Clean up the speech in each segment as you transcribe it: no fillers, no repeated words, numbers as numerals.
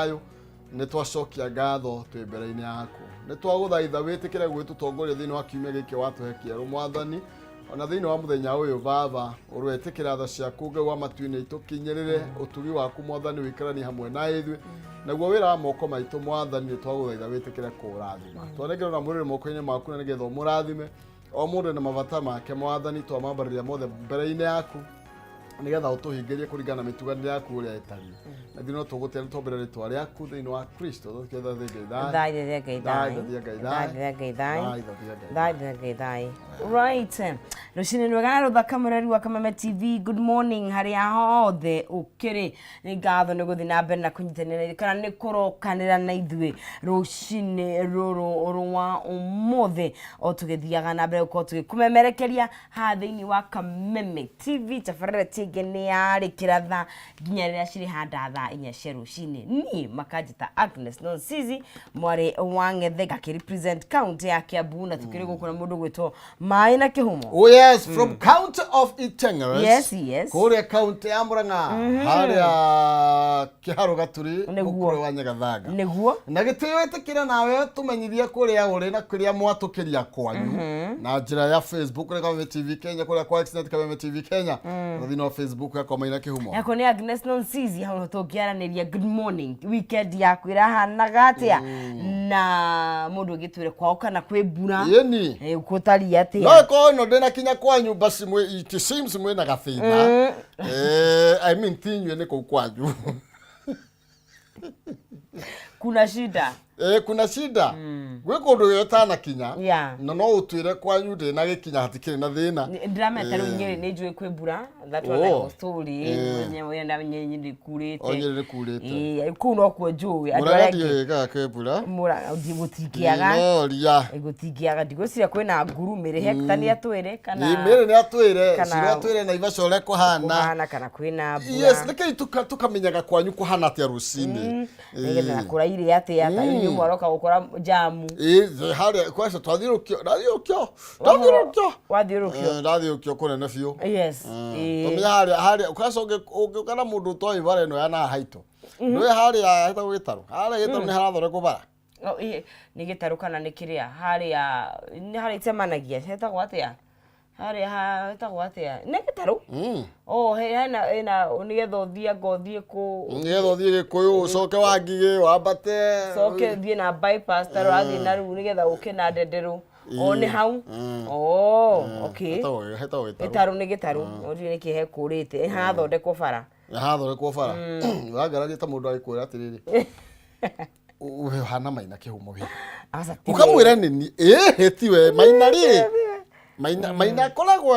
Thayũ, nĩ twacokia ngatho twĩ mbere-inĩ yaku. Nĩ twagũthaitha wĩtĩkĩre gwĩtũtongoria thĩinĩ wa kiumia gĩkĩ watũhe kĩerũ, Mwathani, ona thĩinĩ wa mũthenya ũyũ. Baba, ũroetĩkĩra tha ciaku, Ngai wa matu-inĩ, itũkinyĩrĩre. Ũtugi waku, Mwathani, ũikaranie hamwe na ithuĩ, naguo wĩra wa moko maitũ, Mwathani, nĩ twagũthaitha wĩtĩkĩre kũũrathima. Twanengera na mwĩrĩ moko-inĩ maku na nĩgetha ũmũrathime. O mũndũ na mabata make, Mwathani, twamambarĩria mothe mbere-inĩ yaku nĩgetha ũtũhingĩrie kũringana na mĩtuganĩre yaku ũrĩa ĩtariĩ. Na ithuĩ no tũgũtĩa nĩ twambĩrĩra rĩtwa rĩaku thĩinĩ wa Kristo. Tũkĩetha thĩ Ngai thayũ. Thai thai Ngai thayũ. Thai Ngai thayũ. Thai Ngai thai. Thayũ, thai Ngai. Thai thai Ngai thai. Right. Rũcinĩ rwega na rũthaka, mũrori wa Kameme TV. Good morning harĩa hothe ũkĩrĩ. Nĩ ngatho nĩ gũthiĩ na mbere na kũnyitanĩra ithuĩ kana nĩ kũrokanĩra na ithuĩ rũcinĩ rũrũ rwa ũmũthĩ, o tũgĩthiaga na mbere gũkorwo tũgĩkũmemerekeria haha thĩinĩ wa Kameme TV. Tabarĩra tingĩ nĩ yarĩ kĩratha nginya rĩrĩa cirĩ handa thaa 4 cia rũcinĩ. Niĩ makanjĩta Agnes Nonsizi, mwarĩ wa Ng'ethe, ngakĩ represent county ya Kiambu, na tũkĩrĩ gũkũ na mũndũ gwĩtwo Maĩ na Kĩhumo. Oh yes, from county of Itengeres. Yes. Kũrĩa county ya Murang'a, harĩa Kĩharũ Gaturi, mũkũrũ wa Nyagathanga. Na gĩtĩo, ĩtĩkĩra nawe tũmenyithie kũrĩa ũrĩ na kũrĩa mwatũkĩria kwanyu na njĩra ya Facebook kũrĩa Kameme TV Kenya, kũrĩa kwa Xnet Kameme TV Kenya, na thĩinĩ wa Facebook yakwa Maina Kĩhumo. Yako nĩ Agnes Nonsizi. Hau nĩho tũngĩaranĩria. Good morning, weekend yaku ĩrahanaga atĩa? Na mũndũ ũngĩtwĩre kwao kana kwĩ mbura. Ĩni. Gũtariĩ No atĩa? ĩkorwo ĩno ndĩnakinya kwanyu, basi mwĩ, it seems mwĩna gathĩna. I mean, ti inyuĩ, nĩ kũu kwanyu. Kuna shida. Kuna shida gwĩ kũndũ gĩ ũtanakinya. Na no ũtwĩre kwanyu ndĩnagĩkinya, hatikĩrĩ na thĩna. Ndĩramenya rĩu Nyĩrĩ nĩ njũĩ kwĩ mbura. That one I was told. Nyĩrĩ nĩ kurĩte. O Nyĩrĩ nĩ kurĩte. Kũu nokuo njũĩ. Andũ Mũrang'a arĩa angĩ ndiũĩ kana kwĩ mbura. Gũtingĩaga. Noria. Gũtingĩaga, ndigwĩciria kwĩna nguru. Mĩrĩ Hector nĩ atwĩre kana Mĩrĩ nĩ atwĩre. Kana- Ciro atwĩre Naivasha ũrĩa kũhana. Kũhana kana kwĩna mbura. Yes, nĩkĩi tũkamenyaga kwanyu kũhana atĩa rũcinĩ. Nĩgetha kũraire atĩa, ta rĩu nĩ ũroka gũkora jamu. Ĩ, harĩa kwaca twathiũrũkio, ndathiũrũkio, ndathiũrũkio. Wathiũrũkio. Ndathiũrũkio kũnene biũ. Tũmenya harĩa kwaca ũngĩũka na mũndũ ũtoĩ bara ĩno ya naha haitũ, ndũĩ harĩa hetagwo Gĩtarũ, harĩa Gĩtarũ nĩ harathondekwo bara. Oh, nĩ Gĩtarũ kana nĩ kĩrĩa harĩa nĩ harĩa icemanagia hetagwo atĩa? Harĩa hetagwo atĩa? Nĩ Gĩtarũ. Oh, hena hena nĩgetha ũthiĩ, anga ũthiĩ kũ? Nĩgetha ũthiĩ Gĩkũyũ, ũcoke Wangigĩ, wambate. Coke ũthiĩ na bypass ta ũrathiĩ na rĩu nĩgetha ũke na Ndenderũ. Oh, nĩ hau. Oh, okay. Hetagwo Gĩtarũ. Gĩtarũ, nĩ Gĩtarũ. Ũthiĩ nĩkĩ hekũrĩte hathondekwo bara? Hathondekwo bara. Ũrangararia ta mũndũ agĩkwĩra atĩrĩrĩ, we hana Maina Kĩhumo we. Aca, ti we. Ũkamwĩra nĩni ĩhĩ, tiwe Maina rĩ, Maina, Maina akoragwo.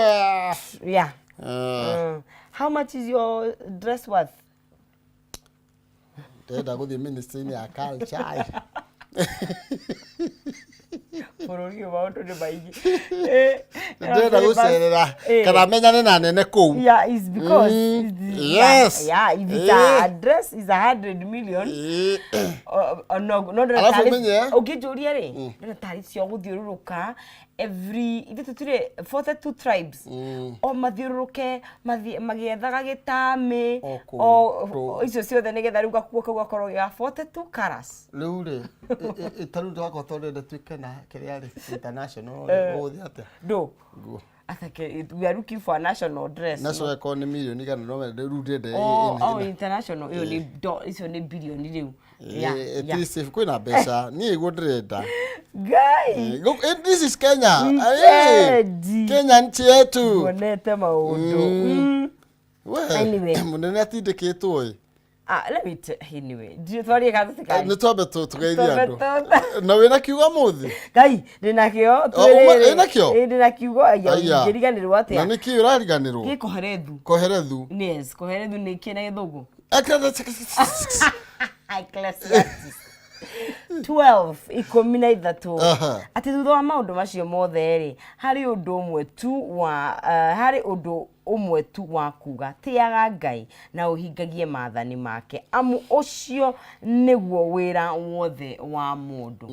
How much is your dress worth? Ndĩrenda gũthiĩ ministry-inĩ ya culture. Bũrũri ũyũ maũndũ nĩ maingĩ. Ndĩrenda gũcerera kana menyane na nene kũu. Yeah, it's because yeah, if it's a dress is 100 million. No ndĩrona Alafu tarĩ ũngĩnjũria rĩ, ndĩrona tarĩ cio gũthiũrũrũka every, ithuĩ tũtirĩ 42 tribes, o mathiũrũrũke mathiĩ magĩethaga gĩtamĩ. O kũu, O icio ciothe nĩgetha rĩu gakuo kau gakorwo ga 42 colours. Rĩu rĩ, ta rĩu twakwa tondũ tuĩke na kĩrĩa rĩ, international rĩ, ũgũthiĩ atĩa? Ndũ Nguo. Atake, we are looking for a national dress. National ĩkorwo nĩ mirioni 100, no rĩu ndĩrenda Oh, international ĩyo nĩ icio nĩ bilioni rĩu. At least if kwĩna mbeca, niĩ iguo ndĩrenda. Ngai. This is Kenya. Weekend. Kenya nchi yetu. Wonete maũndũ. We, Anyway. Mũnene atindĩkĩtwo ĩ. Ah, let me anyway, ndirĩ twarie kana tũtikarie? Nĩ twambe tũgeithie Twambe andũ. Na wĩna kiugo mũthĩ? Ngai, ndĩna kĩo. Oh, wĩna kĩo? Ĩ, ndĩna kiugo. Aya, Aya. ingĩriganĩrwo Na atĩa? nĩ kĩ ũrariganĩrwo? Gĩ koherethu. Koherethu. Yes, koherethu nĩ kĩ na Gĩthũngũ? Ecclesiastes 12 13. Atĩ thutha wa maũndũ macio mothe rĩ, harĩ ũndũ ũmwe tu wa harĩ ũndũ Ũmwe tu wa kuga, Tĩaga Ngai na ũhingagie maathani make, amu ũcio nĩguo wĩra wothe wa mũndũ.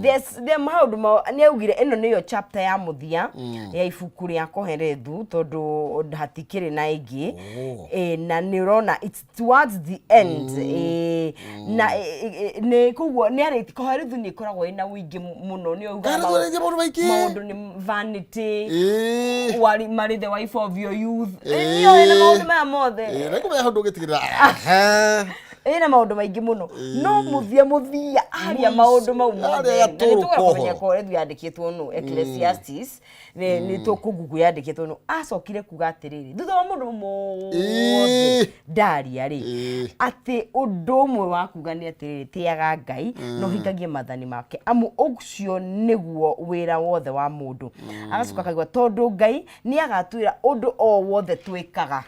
There maũndũ nĩ augire ĩno nĩyo chapter ya mũthia ya ibuku rĩa Kohelethu tondũ hatikĩrĩ na ĩngĩ. Oh. Ĩ, na nĩ ũrona it's towards the end. Ĩ, na ĩ, ĩ, nĩ koguo nĩ arĩti Kohelethu nĩ ĩkoragwo ĩna ũingĩ mũno nĩ augaga Kohelethu ĩrĩ maũndũ maingĩ. Maũndũ nĩ vanity. Ĩĩ. Wari marry the wife of your youth. Ĩĩ. Ĩyo ĩna maũndũ maya mothe. Ĩĩ, na kũmenya handũ ũgĩtigĩrĩra Aha. Ĩna maũndũ maingĩ mũno no mũthia mũthia aria maũndũ mau Aria mothe na gatũrũ nĩtũgũra kohoro. kũmenya Kohelethu yandĩkĩtwo nũ Ecclesiastes nĩ tũkũgugu yandĩkĩtwo nũ acokire kuga atĩrĩrĩ thutha wa mũndũ mothe Ĩĩ. ndaria rĩ Ĩĩ. atĩ ũndũ ũmwe wa kuga nĩ atĩrĩrĩ tĩaga Ngai na ũhingagie maathani make amu ũcio nĩguo wĩra wothe wa mũndũ agacoka akaigua tondũ Ngai nĩ agatwĩra ũndũ o wothe twĩkaga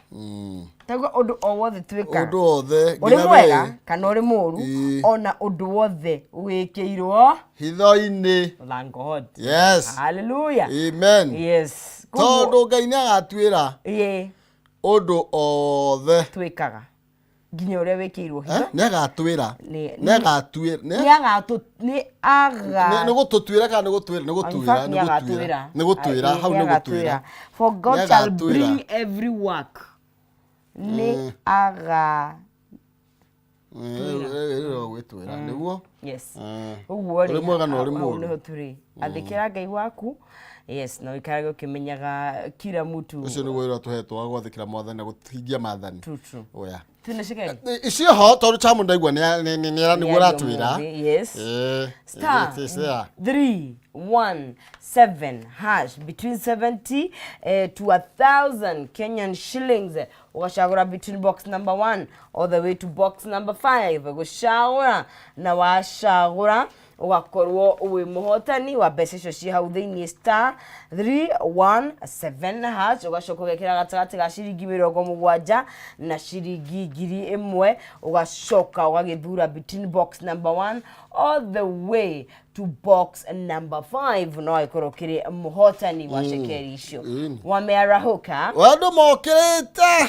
taguo ũndũ o wothe twĩkaga Ũndũ wothe ũrĩ nginya mwega we kana ũrĩ mũru Ĩĩ. ona ũndũ wothe wĩkĩirwo hitho-inĩ. Thank God. Yes. Hallelujah. Amen. Yes. Koguo- Tondũ Ngai nĩ agatuĩra Ĩĩ, ũndũ othe twĩkaga nginya ũrĩa wĩkĩirwo Eh? hitho Nĩ agatwĩra. Nĩ- Nĩ agatuĩra. Nĩ nĩ agatũ nĩ aga nĩ gũtũtuĩra kana nĩ gũtwĩra? Nĩ In gũtwĩra, fact, nĩ nĩ gũtwĩra. agatwĩra. Nĩ gũtwĩra, Ĩĩ, hau nĩ nĩ gũtwĩra. agatwĩra. For God Nĩ shall agatwĩra. bring every work nĩ aga Gwĩtwĩra nĩguo. Yes. Eh. Ũguo rĩ Ũrĩ mwega na ũrĩ hau mũũru. nĩho tũrĩ athĩkĩra Ngai waku yes na ũikarage ũkĩmenyaga kila mtu Ũcio nĩguo wĩra tũhetwo wa gwathĩkĩra mwathani na kũhingia maathani. True, true. Oya. Twĩna cekeri Icio ho tondũ chamu ndaigua nĩguo ũratwĩra. Yes. Eh, Star it is there. 317 hash between 70 to 1,000 Kenyan shillings ũgacagũra between box number 1 all the way to box number 5 gũcagũra na wacagũra ũgakorwo wĩ mũhotani wa mbeca icio ciĩ hau thĩinĩ star 317 hash ũgacoka ũgekĩra gatagatĩ ga ciringi 70 na ciringi 1,000 ũgacoka ũgagĩthura between box number 1 all the way to box number 5 no agĩkorwo ũkĩrĩ mũhotani wa cekeri icio Ĩni. wamearahũka Andũ mokĩrĩte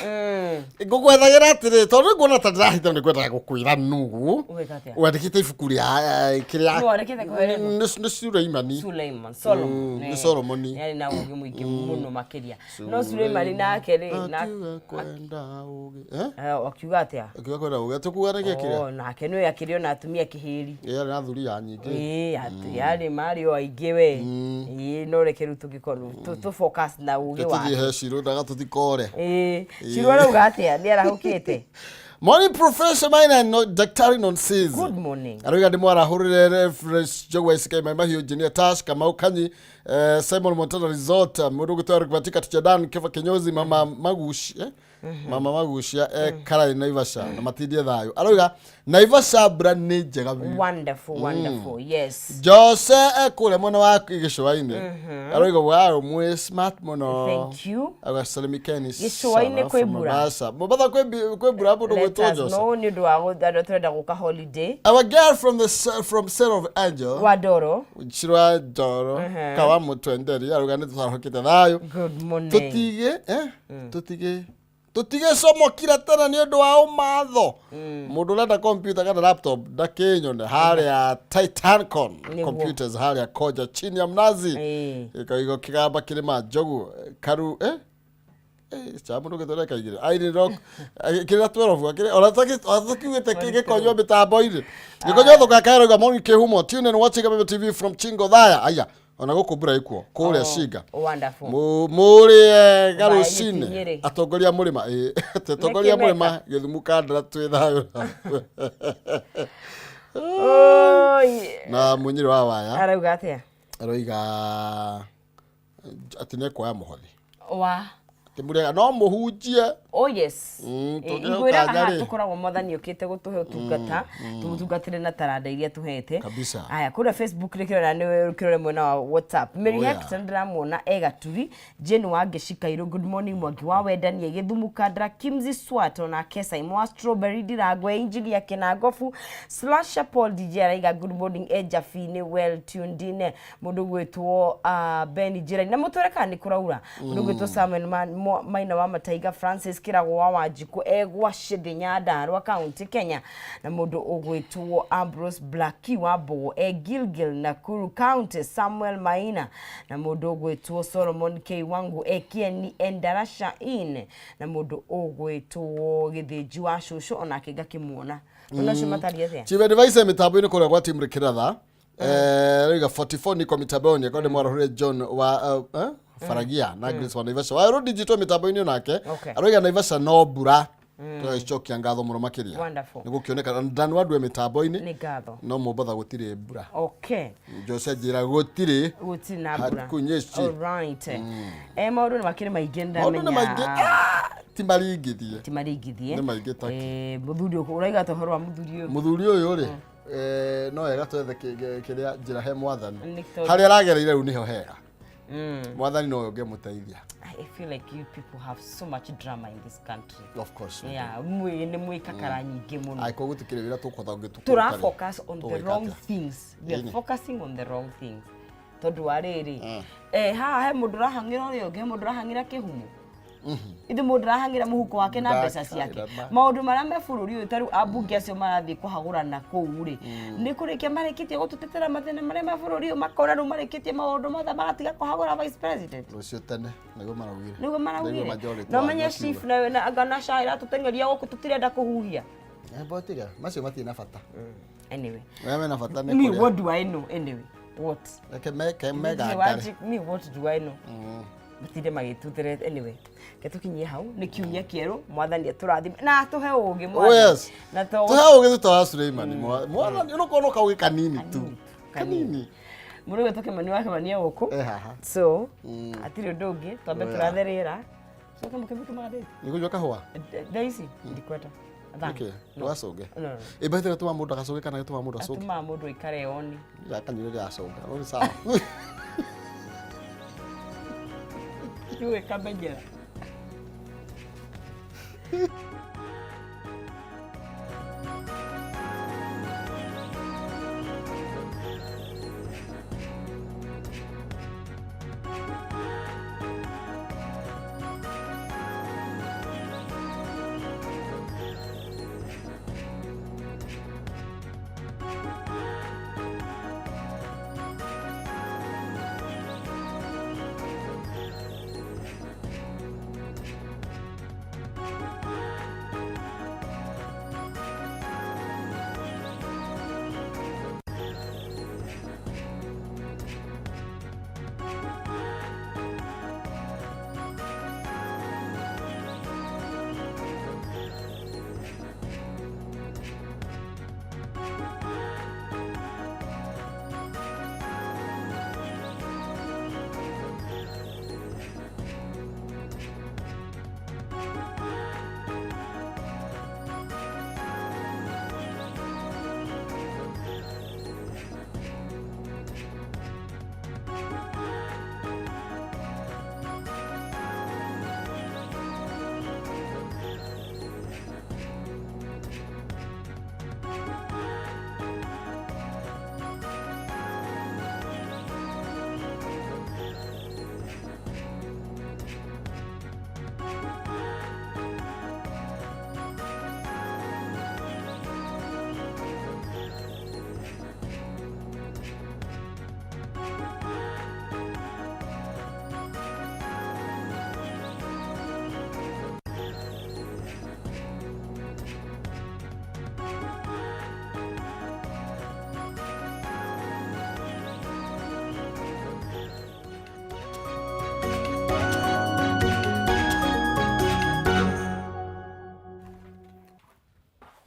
ngũgwethagĩra atĩrĩ tondũ nĩ nguona ta ndĩrahitha nĩ ngwendaga gũkwĩra nũ Ũgwĩka atĩa? wandĩkĩte ibuku rĩa kĩrĩa Nũ wandĩkĩte Kohelethu? nĩ Suleimani Suleiman Solomon Nĩ Solomoni. Nĩ arĩ na ũgĩ mũingĩ mũno makĩria no Suleimani nake rĩ na Akiuga kwenda ũgĩ eh? Akiuga atĩa? Akiuga kwenda ũgĩ atĩ kuga nĩkĩ kĩrĩa Oh, nake nĩwe akĩrĩ ona atumia kĩhĩri. Ĩ, arĩ na thuriya nyingĩ. Ĩĩ atĩ yarĩ marĩ o aingĩ we ĩĩ no reke rĩu tũgĩkorwo tũ focus na ũgĩ tũthiĩ wake. He Shiro ndaga tũtikore. Ĩĩ Shiro arauga atĩa nĩ arahũkĩte? Morning, Professor Maina no, Daktari Nonsizi. Good morning. Aroiga ndĩ mwarahũrĩre Reference Jogwa SK Mai Mahiũ Engineer Tash Kamau Kanyi Simon Montana Resort mũndũ ũgwĩtwo Eric Batika Teacher Dan Keva Kinyozi Mama Magushi Mama Magucia Karai Naivasha na matindie thayũ aroiga Naivasha mbura nĩ njega biũ. Wonderful, wonderful, yes. Jose ekũrĩa mwena wa gĩcũa-inĩ aroiga wow mwĩ smart mũno. Thank you. Agasalimikeni Gĩcũa-inĩ sana kwĩ from mbura. Mombasa. Mombasa kwĩ mbura mũndũ Let gwĩtwo us Jose. know nĩ ũndũ wa andũ tũrenda gũka holiday. Our girl from the from Cell of Angel Wa ndoro. Chirwa Ndoro Kawa Mũtwenderi aruga nĩ tũtarahũkĩte thayũ. Good morning. Tũtige tũtige comokira tene nĩ ũndũ wa ũmatho mũndũ ũrenda computer kana laptop ndakĩnyone harĩa Titancon Nĩguo. Computers harĩa Koja chini ya mnazi. Gĩkoigo kĩgamba kĩrĩma njogu karu cha mũndũ gĩtwere kaigĩrĩ Irene Rock kĩrĩa 12 akĩrĩ ona tũkiugĩte gĩkonywo mĩtambo-inĩ gĩkonywo thũka kaeroiga morning kĩhumo tune and watching Kameme TV from Chingo Thaya aya ona gũkũ mbura ĩkuo kũrĩa Cinga. Wonderful. Mũrĩega Vaya rũcinĩ gĩkinyĩrĩ. Atongoria mũrĩma ĩĩ atongoria Nĩkĩ mũrĩma Gĩthumu Kandara twĩ thayũ Oi. Na mũnyĩrĩ wa waya Arauga atĩa? Aroiga atĩ nĩekuoya mũhothi Wa atĩ mũrĩega no mũhunjie. Oh yes. Tũngĩhota Ngwĩraga haha rĩ. tũkoragwo mwathani ũkĩte gũtũhe ũtungata tũmũtungatĩre na taranda iria tũhete. Kabisa. Aya kũrĩa Facebook nĩ kĩrora nĩ kĩrore mwena wa WhatsApp Mary Oh, yeah. Hector ndĩramuona e Gaturi Jane wa Ngĩcikairũ good morning Mwangi wa Wendani Gĩthumu Kandra Kimzi Swat onake Simon wa Strawberry Ndirangwe Engineer Kĩnangobu Slasher Paul DJ araiga good morning e Jabi nĩ well tuned in mũndũ gwĩtwo Ben Njĩra na mũtwĩre kana nĩ kũraura mũndũ gwĩtwo Samuel Maina wa Mataiga Francis Kĩragũ wa Wanjikũ egwa Cithi Nyandarua County Kenya na mũndũ ũgwĩtwo Ambrose Blackie wa Mbũgũ e Gilgil Nakuru County Samuel Maina na mũndũ ũgwĩtwo Solomon K Wangu e Kieni Endarasha Inn na mũndũ ũgwĩtwo Gĩthĩnji wa Cũcũ onake ngakĩmuona. Ona acio matariĩ atĩa? Chief Advisor mĩtambo-inĩ kũrĩa gwa Team Rĩkĩratha rĩga 44 niko mĩtambo-inĩ akorwo nĩ mwarahũre John wa Faragia na Grace wa Naivasha wa Digital mĩtambo-inĩ onake aroiga Naivasha no mbura tũgagĩcokia ngatho mũno makĩria Wonderful. nĩ gũkĩoneka Dan Wandue mĩtambo-inĩ Nĩ ngatho. no Mombatha gũtirĩ mbura Okay. Jose njĩra gũtirĩ Gũtirĩ na mbura. Hakunyeci. Alright. Maũndũ nĩ makĩrĩ maingĩ maũndũ nĩ ndamenya. maingĩ ti maringithie Ti maringithie. Nĩ maingĩ taki. Mũthuri ũyũ ũraiga atĩa ũhoro wa mũthuri ũyũ? Mũthuri ũyũ rĩ no wega twethe kĩrĩa njĩra he mwathani. Nĩ tondũ- Harĩa aragereire rĩu nĩho hega. Mwathani nowe ũngĩmũteithia. I feel like you people have so much drama in this country. Of course. Yeah, mwĩ nĩ mwĩkakara nyingĩ mũno. Angĩkorwo gũtikĩrĩ wĩra tũkũhota gũgĩtũkũrũka Tura rĩ, focus on the tũgwĩka wrong atĩa? things. We are Ĩni. focusing on the wrong things. Tondũ wa rĩrĩ, haha he mũndũ ũrahang'ĩra ũrĩa ũngĩ, he mũndũ ũrahang'ĩra kĩhumo. Ithe mũndũ arahang'ĩra mũhuko wake na mbeca ciake. Maũndũ marĩa me bũrũri ũyũ ta rĩu ambunge acio marathiĩ kũhagũrana kũu rĩ, nĩ kũrĩkia marĩkĩtie gũtũtetera mathĩna marĩa me bũrũri ũyũ, makona rĩu marĩkĩtie maũndũ mothe magatiga kũhagũra vice president. Rũciũ tene nĩguo maraugire. Nĩguo maraugire. Nĩguo majority Na wanyu ũmenye makiuga. chief na anga na SHA ĩratũteng'eria gũkũ tũtirenda kũhuhia. Bo tiga, macio matirĩ na bata. Anyway. Arĩa mena bata nĩ Me kũrĩa. what do I know anyway? What? Reke meke megangare. Me what do I know? Matinde magĩtuthere anyway. Reke tũkinyie hau nĩ kiumia kĩerũ mwathani atũrathime na atũhe ũgĩ Oh mwathani. yes. Na to Tũhe ũgĩ thutha wa Suleimani. Mwathani ũnokorwo no kaũgĩ kanini tu. Kanini. Mũrũ witũ Kĩmani wa Kĩmani e gũkũ. Eh haha. So hatirĩ ũndũ ũngĩ twambe tũrathe rĩera. Coke mũkĩmũke magathĩti. Nĩ kũnyua kahũa? Thaa ici ndikwenda. Thank Nĩkĩ? Ndũgacũnge. No, no. Ĩ by the way tũma mũndũ agacũnge kana gĩtũma mũndũ acũnge? Atũmaga mũndũ aikare oni. Gakanyuire ndĩracũnga. No nĩ sawa. Ndiũĩ kamenyera.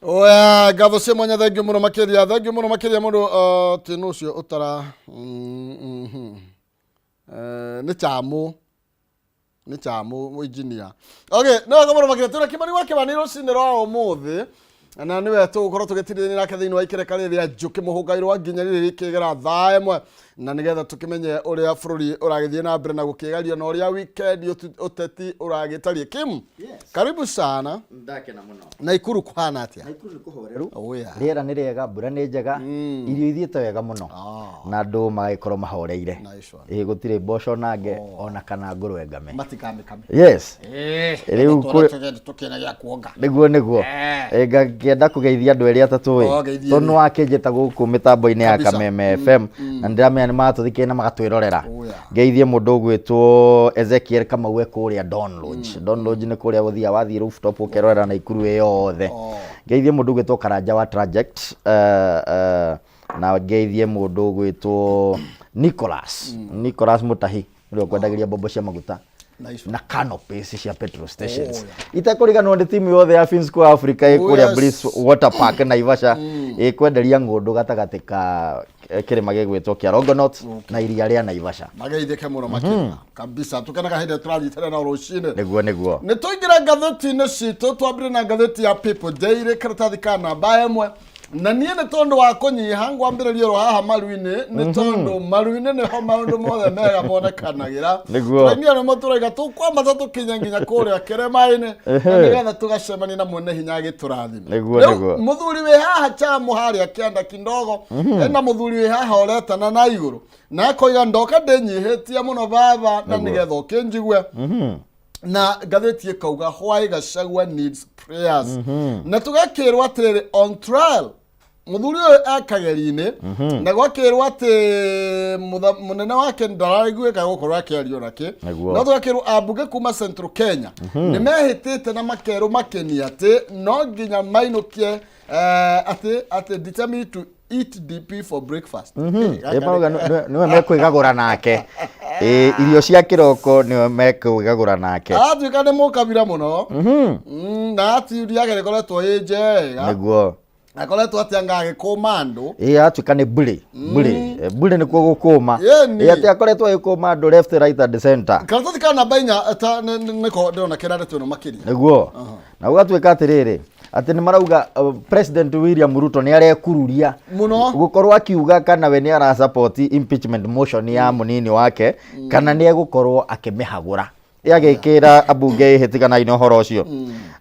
Oya, ngatho cia mwanya thengiũ mũno makĩria thengiũ mũno makĩria mũndũ atĩ nũ ũcio ũtara nĩ chamũ nĩ chamũ engineer. Okay, no wega mũno makĩria twĩna Kĩmani wa Kĩmani rũcinĩ rwa ũmũthĩ na nĩwe tũgũkorwo tũgĩtirĩrĩra nake thĩinĩ wa ikereka rĩrĩ rĩa njũkĩ mũhũngairwo nginya rĩrĩ rĩkĩgera thaa ĩmwe na nĩgetha tũkĩmenye ũrĩa bũrũri ũragĩthiĩ na mbere na gũkĩgario na ũrĩa weekend ũteti ũragĩtariĩ. Kim, Yes. karibu sana. Ndakena mũno. Naikuru kũhana atĩa? Naikuru nĩ kũhoreru. Oh, yeah. Rĩera nĩ rĩega, mbura nĩ njega, irio ithiĩte wega mũno. Na andũ magagĩkorwo mahoreire. Nice one. Ĩ gũtirĩ mboco nange ona kana ngũrwe ngame. Matikamĩkame. Yes. Rĩu Rĩu tũkĩene gĩa kuonga. Nĩguo. Ngakĩenda kũgeithia andũ erĩ atatũ ĩ. Oh, geithie Tondũ nĩwakĩnjĩta gũkũ mĩtambo-inĩ ya Kabisa. Kameme FM na nĩndĩramenya nĩmaratũthikĩrĩria na magatwĩrorera. Oh, yeah. Ngeithie mũndũ ũgwĩtwo Ezekiel Kamau e kũrĩa Don Lodge. Don Lodge nĩ kũrĩa ũthiaga wathiĩ rooftop ũkerorera Naikuru ĩ yothe. Oh. Ngeithie mũndũ ũgwĩtwo Karanja wa Traject, na ngeithie mũndũ ũgwĩtwo Nicholas Mutahi ũrĩa ũkwendagĩria mbombo cia maguta Nice one. na canopies cia petrol stations. Oh, Itekũriganĩrwo nĩ timu yothe ya Finsco Africa ĩ Oh, kũrĩa yes. Bliss Water Park Naivasha, ĩkwenderia ng'ũndũ gatagatĩ ka kĩrĩma gĩgwĩtwo kĩa Longonot na iria rĩa Naivasha. Mageithĩke mũno makĩria kabisa. Tũkenaga hĩndĩ ĩrĩa tũranyitanĩra nao rũcinĩ. Nĩguo. Nĩ tũingĩre ngathĩti-inĩ citũ, twambire na ngathĩti ya People Daily, karatathi ka namba 1. Na niĩ nĩ tondũ wa kũnyiha ngwambĩrĩria oro haha maru-inĩ, nĩ tondũ maru-inĩ nĩho maũndũ mothe mega monekanagĩra. Nĩguo. Tũrainira nĩmo tũraiga tũkwambata tũkinye nginya kũrĩa kĩrĩma-inĩ, na nĩgetha tũgacemania na mwene hinya agĩtũrathime. Nĩguo, Rĩu, nĩguo. mũthuri wĩ haha Chamo harĩa kĩanda kindogo, ena mũthuri wĩ haha ũretana na igũrũ na akoiga ndoka ndĩnyihĩtie mũno baba, na nĩgetha ũkĩnjigue. Na ngathĩti ĩkauga why Gachagua needs prayers, na tũgakĩrwo atĩrĩrĩ, on trial mũthuri ũyũ e kageri-inĩ, na gwakĩrwo atĩ mũnene wake ndaraiguĩka gũkorwo akĩario nakĩ. Nĩguo. No tũgakĩrwo ambunge kuma Central Kenya nĩ mehĩtĩte na makerwo makeni atĩ no nginya mainũkie, atĩ determined to eat DP for breakfast. Ĩ marauga nĩwe mekwĩgagũra nake. Ĩ, irio cia kĩroko nĩwe mekwĩgagũra nake. Aratuĩka nĩ mũkabira mũno. Na attitude yake ĩkoretwo ĩ njega. Nĩguo. Akoretwo atĩ anga agĩkũma andũ. Ĩ atuĩka nĩ mbũrĩ mbũrĩ. Mbũrĩ nĩkuo gũkũma. Ĩni. Ĩ atĩ akoretwo agĩkũma andũ left, right and center. Karatathi ka namba 4 ta nĩko ndĩrona kena ndeto ĩno makĩria. Nĩguo. Na gũgatuĩka atĩrĩrĩ, atĩ nĩ marauga President William Ruto nĩ arekururia Mũno. gũkorwo akiuga kana we nĩ arasupport impeachment motion ya mũnini wake kana nĩ egũkorwo akĩmĩhagũra. Agĩkĩra ambunge ĩhĩtigana-inĩ ũhoro ũcio,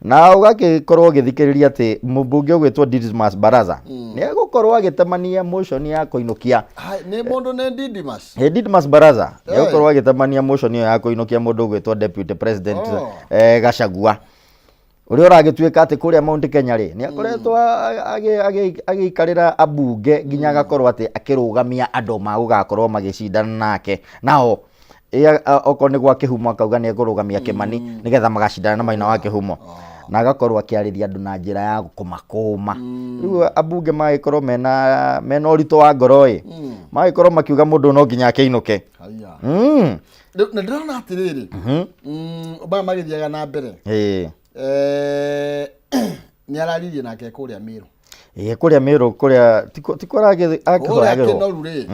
na ũgagĩkorwo ũgĩthikĩrĩria atĩ mũmbunge ũgwĩtwo Didmus Barasa nĩ egũkorwo agĩtemania motion ya kũinũkia. Hai, nĩ mũndũ nĩ Didymus. Didmus Barasa nĩ Hey. egũkorwo agĩtemania motion ĩyo ya kũinũkia mũndũ ũgwĩtwo Deputy President Oh. Gachagua, ũrĩa ũragĩtuĩka atĩ kũrĩa Mount Kenya rĩ, nĩ akoretwo agĩikarĩra ambunge nginya agakorwo atĩ akĩrũgamia andũ magũgakorwo magĩcindana nake nao. Okorwo nĩ gwa Kĩhumo akauga nĩ ekũrũgamia Kĩmani nĩgetha magacindana na Maina wa Kĩhumo, na agakorwo akĩarĩria andũ na njĩra ya kũmakũma. Rĩu ambunge magĩkorwo mena ũritũ wa ngoro ĩ, magĩkorwo makiuga mũndũ no nginya akĩinũke. Haiya. Rĩu, na ndĩrona atĩrĩrĩ, maya magĩthiaga na mbere, nĩ araririe nake kũrĩa Mĩrũ. Ĩ kũrĩa Mĩrũ kũrĩa tiko Kũrĩa akĩhoyagĩrwo Kĩnoru rĩ,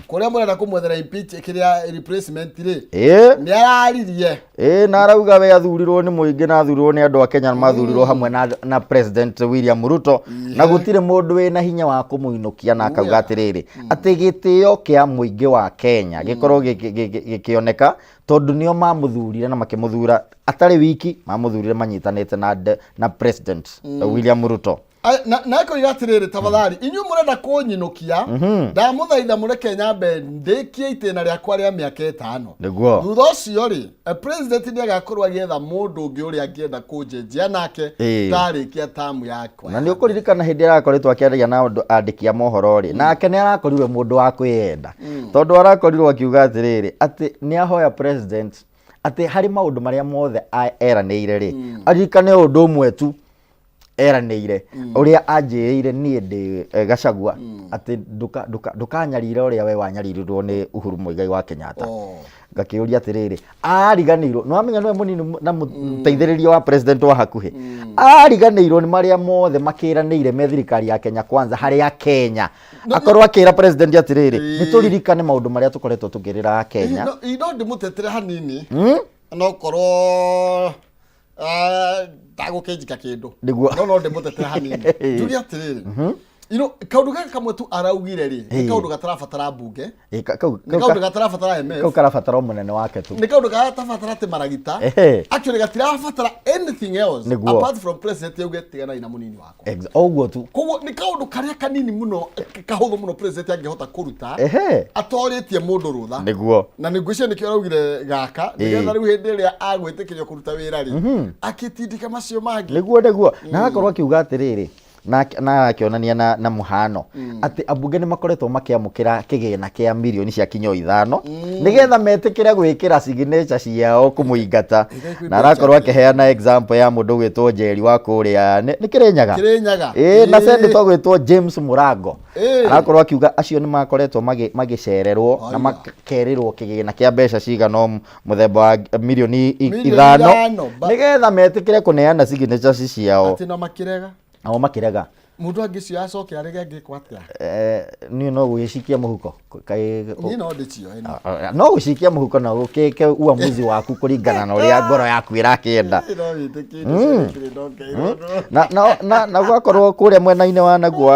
kũrĩa mũrenda kũmwethera impeach kĩrĩa replacement rĩ, Ĩ nĩ araririe. Ĩ na arauga we athurirwo nĩ mũingĩ na athurirwo nĩ andũ a Kenya na mathurirwo hamwe na President William Ruto, na gũtirĩ mũndũ wĩna hinya wa kũmũinũkia, na akauga atĩrĩrĩ, atĩ gĩtĩo kĩa mũingĩ wa Kenya gĩkorwo gĩkĩoneka tondũ nĩo mamũthurire na makĩmũthura atarĩ wiki, mamũthurire manyitanĩte na President William Ruto. Na akoiga atĩrĩrĩ, tafadhali inyuĩ mũrenda kũnyinũkia, ndamũthaitha mũreke nyambe ndĩkie itĩna rĩakwa rĩa mĩaka 5. Nĩguo. Thutha ũcio rĩ, president nĩ agakorwo agĩetha mũndũ ũngĩ ũrĩa angĩenda kũnjenjia nake ndarĩkia tamu yakwa. Na nĩ ũkũririkana hĩndĩ ĩrĩa arakoretwo akĩaria na andũ andĩki a mohoro rĩ, nake nĩ arakorirwe mũndũ wa kwĩyenda, tondũ arakorirwo akiuga atĩrĩrĩ, atĩ nĩ ahoya president atĩ harĩ maũndũ marĩa mothe eranĩire rĩ, aririkane ũndũ ũmwe tu eranĩire, ũrĩa anjĩrĩire niĩ ndĩ Gachagua, atĩ ndũkanyarire ũrĩa we wanyaririrwo nĩ Uhuru Muigai wa Kenyatta. Ngakĩũria atĩrĩrĩ, ariganĩirwo nĩ wamenya nĩwe mũnini na mũteithĩrĩria wa president wa hakuhĩ, ariganĩirwo nĩ marĩa mothe makĩranĩire me thirikari ya Kenya Kwanza harĩ a Kenya, akorwo akĩra president atĩrĩrĩ, nĩ tũririkane maũndũ marĩa tũkoretwo tũkĩrĩra a Kenya. No ndĩmũtetere hanini, no korwo ndagũkĩnjika kĩndũ. Nĩguo. No ndĩmũtetere hanini, njuge atĩrĩrĩ, You know, kaũndũ gaka kamwe tu araugire rĩ, nĩ Ĩĩ. kaũndũ gatarabatara mbunge, Ĩ, ka- kau nĩ kau kaũndũ ka- gatarabatara MF, kau karabatara ũmũnene wake tu. Nĩ kaũndũ gatabatara atĩ maragita. Ehe. Actually gatirabatara anything else Nĩguo. apart from president auge tiganai na mũnini wakwa. Ũguo tu. Koguo nĩ kaũndũ karĩa kanini mũno, kahũthũ mũno president angĩhota kũruta atorĩtie mũndũ rũtha. Na nĩ ngwĩciria nĩkĩo araugire gaka, nĩgetha rĩu hĩndĩ ĩrĩa agwĩtĩkĩrio kũruta wĩra rĩ, akĩtindĩka macio mangĩ. Nĩguo na agakorwo akiuga atĩrĩrĩ, na akĩonania na mũhano atĩ ambunge nĩ makoretwo makĩamũkĩra kĩgĩna kĩa mirioni cia kinyo 5 nĩgetha metĩkĩre gwĩkĩra signature ciao kũmũingata. Ĩgai kwĩ Na arakorwo mbeca. Akĩheana example ya mũndũ ũgwĩtwo Njeri wa kũrĩa nĩ Kĩrĩnyaga. Kĩrĩnyaga. Ĩĩ, na senator ũgwĩtwo James Mũrango. Arakorwo akiuga acio nĩ makoretwo magĩcererwo na Aya. makerĩrwo kĩgĩna kĩa mbeca cigana ũũ, mũthemba wa mirioni Mirioni 5 5, nĩgetha metĩkĩre kũneana signatures ciao. Atĩ no makĩrega. Nao makĩrega. Mũndũ angĩcio acoke arege angĩkwo atĩa? Niĩ no gũgĩcikia mũhuko. Kaĩ Niĩ no ndĩcioe niĩ. No gũcikia mũhuko na ũgĩke uamuzi waku kũringana na ũrĩa ngoro yaku ĩrakĩenda. No wĩtĩkie indo ciothe ndongeirwo. Na gwakorwo kũrĩa mwena-inĩ wa naguo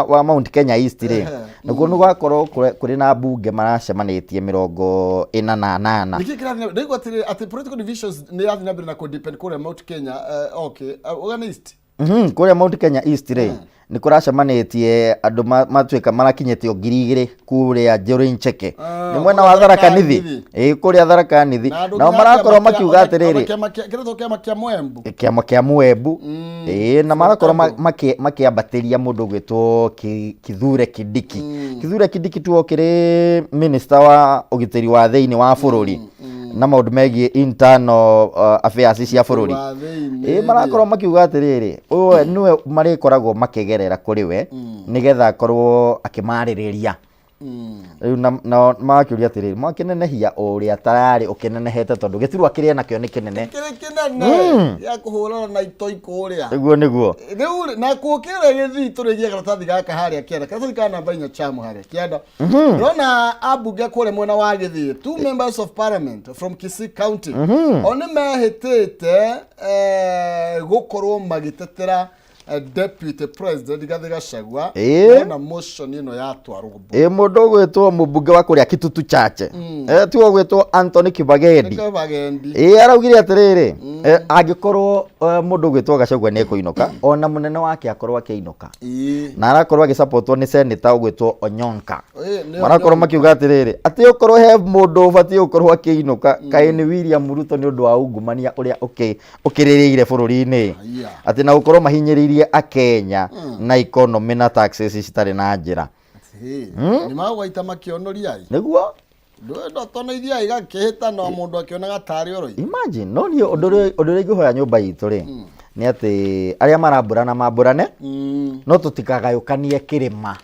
wa Mount Kenya East rĩ, naguo nĩ gwakorwo kũrĩ na mbunge maracemanĩtie 48. Nĩkĩ kĩrathiĩ na ndaigua atĩ political divisions nĩ irathiĩ na mbere na kũ-deepen kũrĩa Mount Kenya, okay, Uganda East. Kũrĩa Mount Kenya East rĩ, nĩ kũracemanĩtie andũ matuĩka marakinyĩte o 2000 kũrĩa Njũrĩ Ncheke. Nĩ mwena wa Kũrĩa Tharaka Tharaka Nithi. Nithi. Ĩĩ, kũrĩa Tharaka Nithi. Na andũ Nao nginya marakorwo kĩama makiuga atĩrĩrĩ, kĩama kĩretwo kĩama kĩa Mwembu. Kĩama kĩa Mwembu. Ĩĩ, na marakorwo Mwembu. makĩambatĩria mũndũ ũgwĩtwo Kithure Kindiki. Kithure Kindiki tu okĩrĩ minister wa ũgitĩri wa thĩinĩ wa bũrũri na maũndũ megiĩ internal affairs cia bũrũri. Wa thĩinĩ Ĩĩ, marakorwo makiuga atĩrĩrĩ, ũyũ nĩwe marĩkoragwo makĩgerera kũrĩ we nĩgetha akorwo akĩmarĩrĩria. Rĩu nao magakĩũria atĩrĩrĩ, mwakĩnenehia ũrĩa tararĩ ũkĩnenehete, tondũ gĩturwa kĩrĩa nakĩo nĩ kĩnene. Kĩrĩ kĩnene gĩa kũhũrana na itoi kũrĩa. Nĩguo. Rĩu rĩ, na kũkĩrĩa gĩthii tũrĩgie karatathi gaka harĩa kĩanda, karatathi ka namba 4 chamu harĩa kĩanda, ndĩrona ambunge kũrĩa mwena wa Gĩthii, two members of parliament from Kisii County, o nĩ mehĩtĩte gũkorwo magĩtetera Deputy President Rigathĩ Gachagua. Ndĩrona motion ĩno yatwarwo mbunge. Ĩ, mũndũ ũgwĩtwo mũmbunge wa kũrĩa Kitutu Chache, tiwe ũgwĩtwo Anthony Kibagendi. Nĩkĩo Bagendi. Ĩ, araugire atĩrĩrĩ, angĩkorwo mũndũ ũgwĩtwo Gachagua nĩ ekũinũka, ona mũnene wake akorwo akĩinũka. Na arakorwo agĩsupportwo nĩ senator ũgwĩtwo Onyonka. Ĩĩ, nĩ Marakorwo Onyonka. makiuga atĩrĩrĩ, atĩ okorwo he mũndũ ũbatiĩ gũkorwo akĩinũka, kaĩ nĩ William Ruto, nĩ ũndũ wa ungumania ũrĩa ũkĩrĩrĩire bũrũri-inĩ, Aya. atĩ na gũkorwo mahinyĩrĩirie akenya na economy na taxes citarĩ na njĩra. Ĩĩ, nĩ magwaita makĩonoria ĩ. Ndũtonoithia igakĩhĩta no mũndũ akĩonaga tarĩ oroi. Imagine, no niĩ ũndũ ũrĩa ingĩhoya nyũmba itũ rĩ, nĩ atĩ arĩa marambũrana mambũrane, no tũtikagayũkanie kĩrĩma.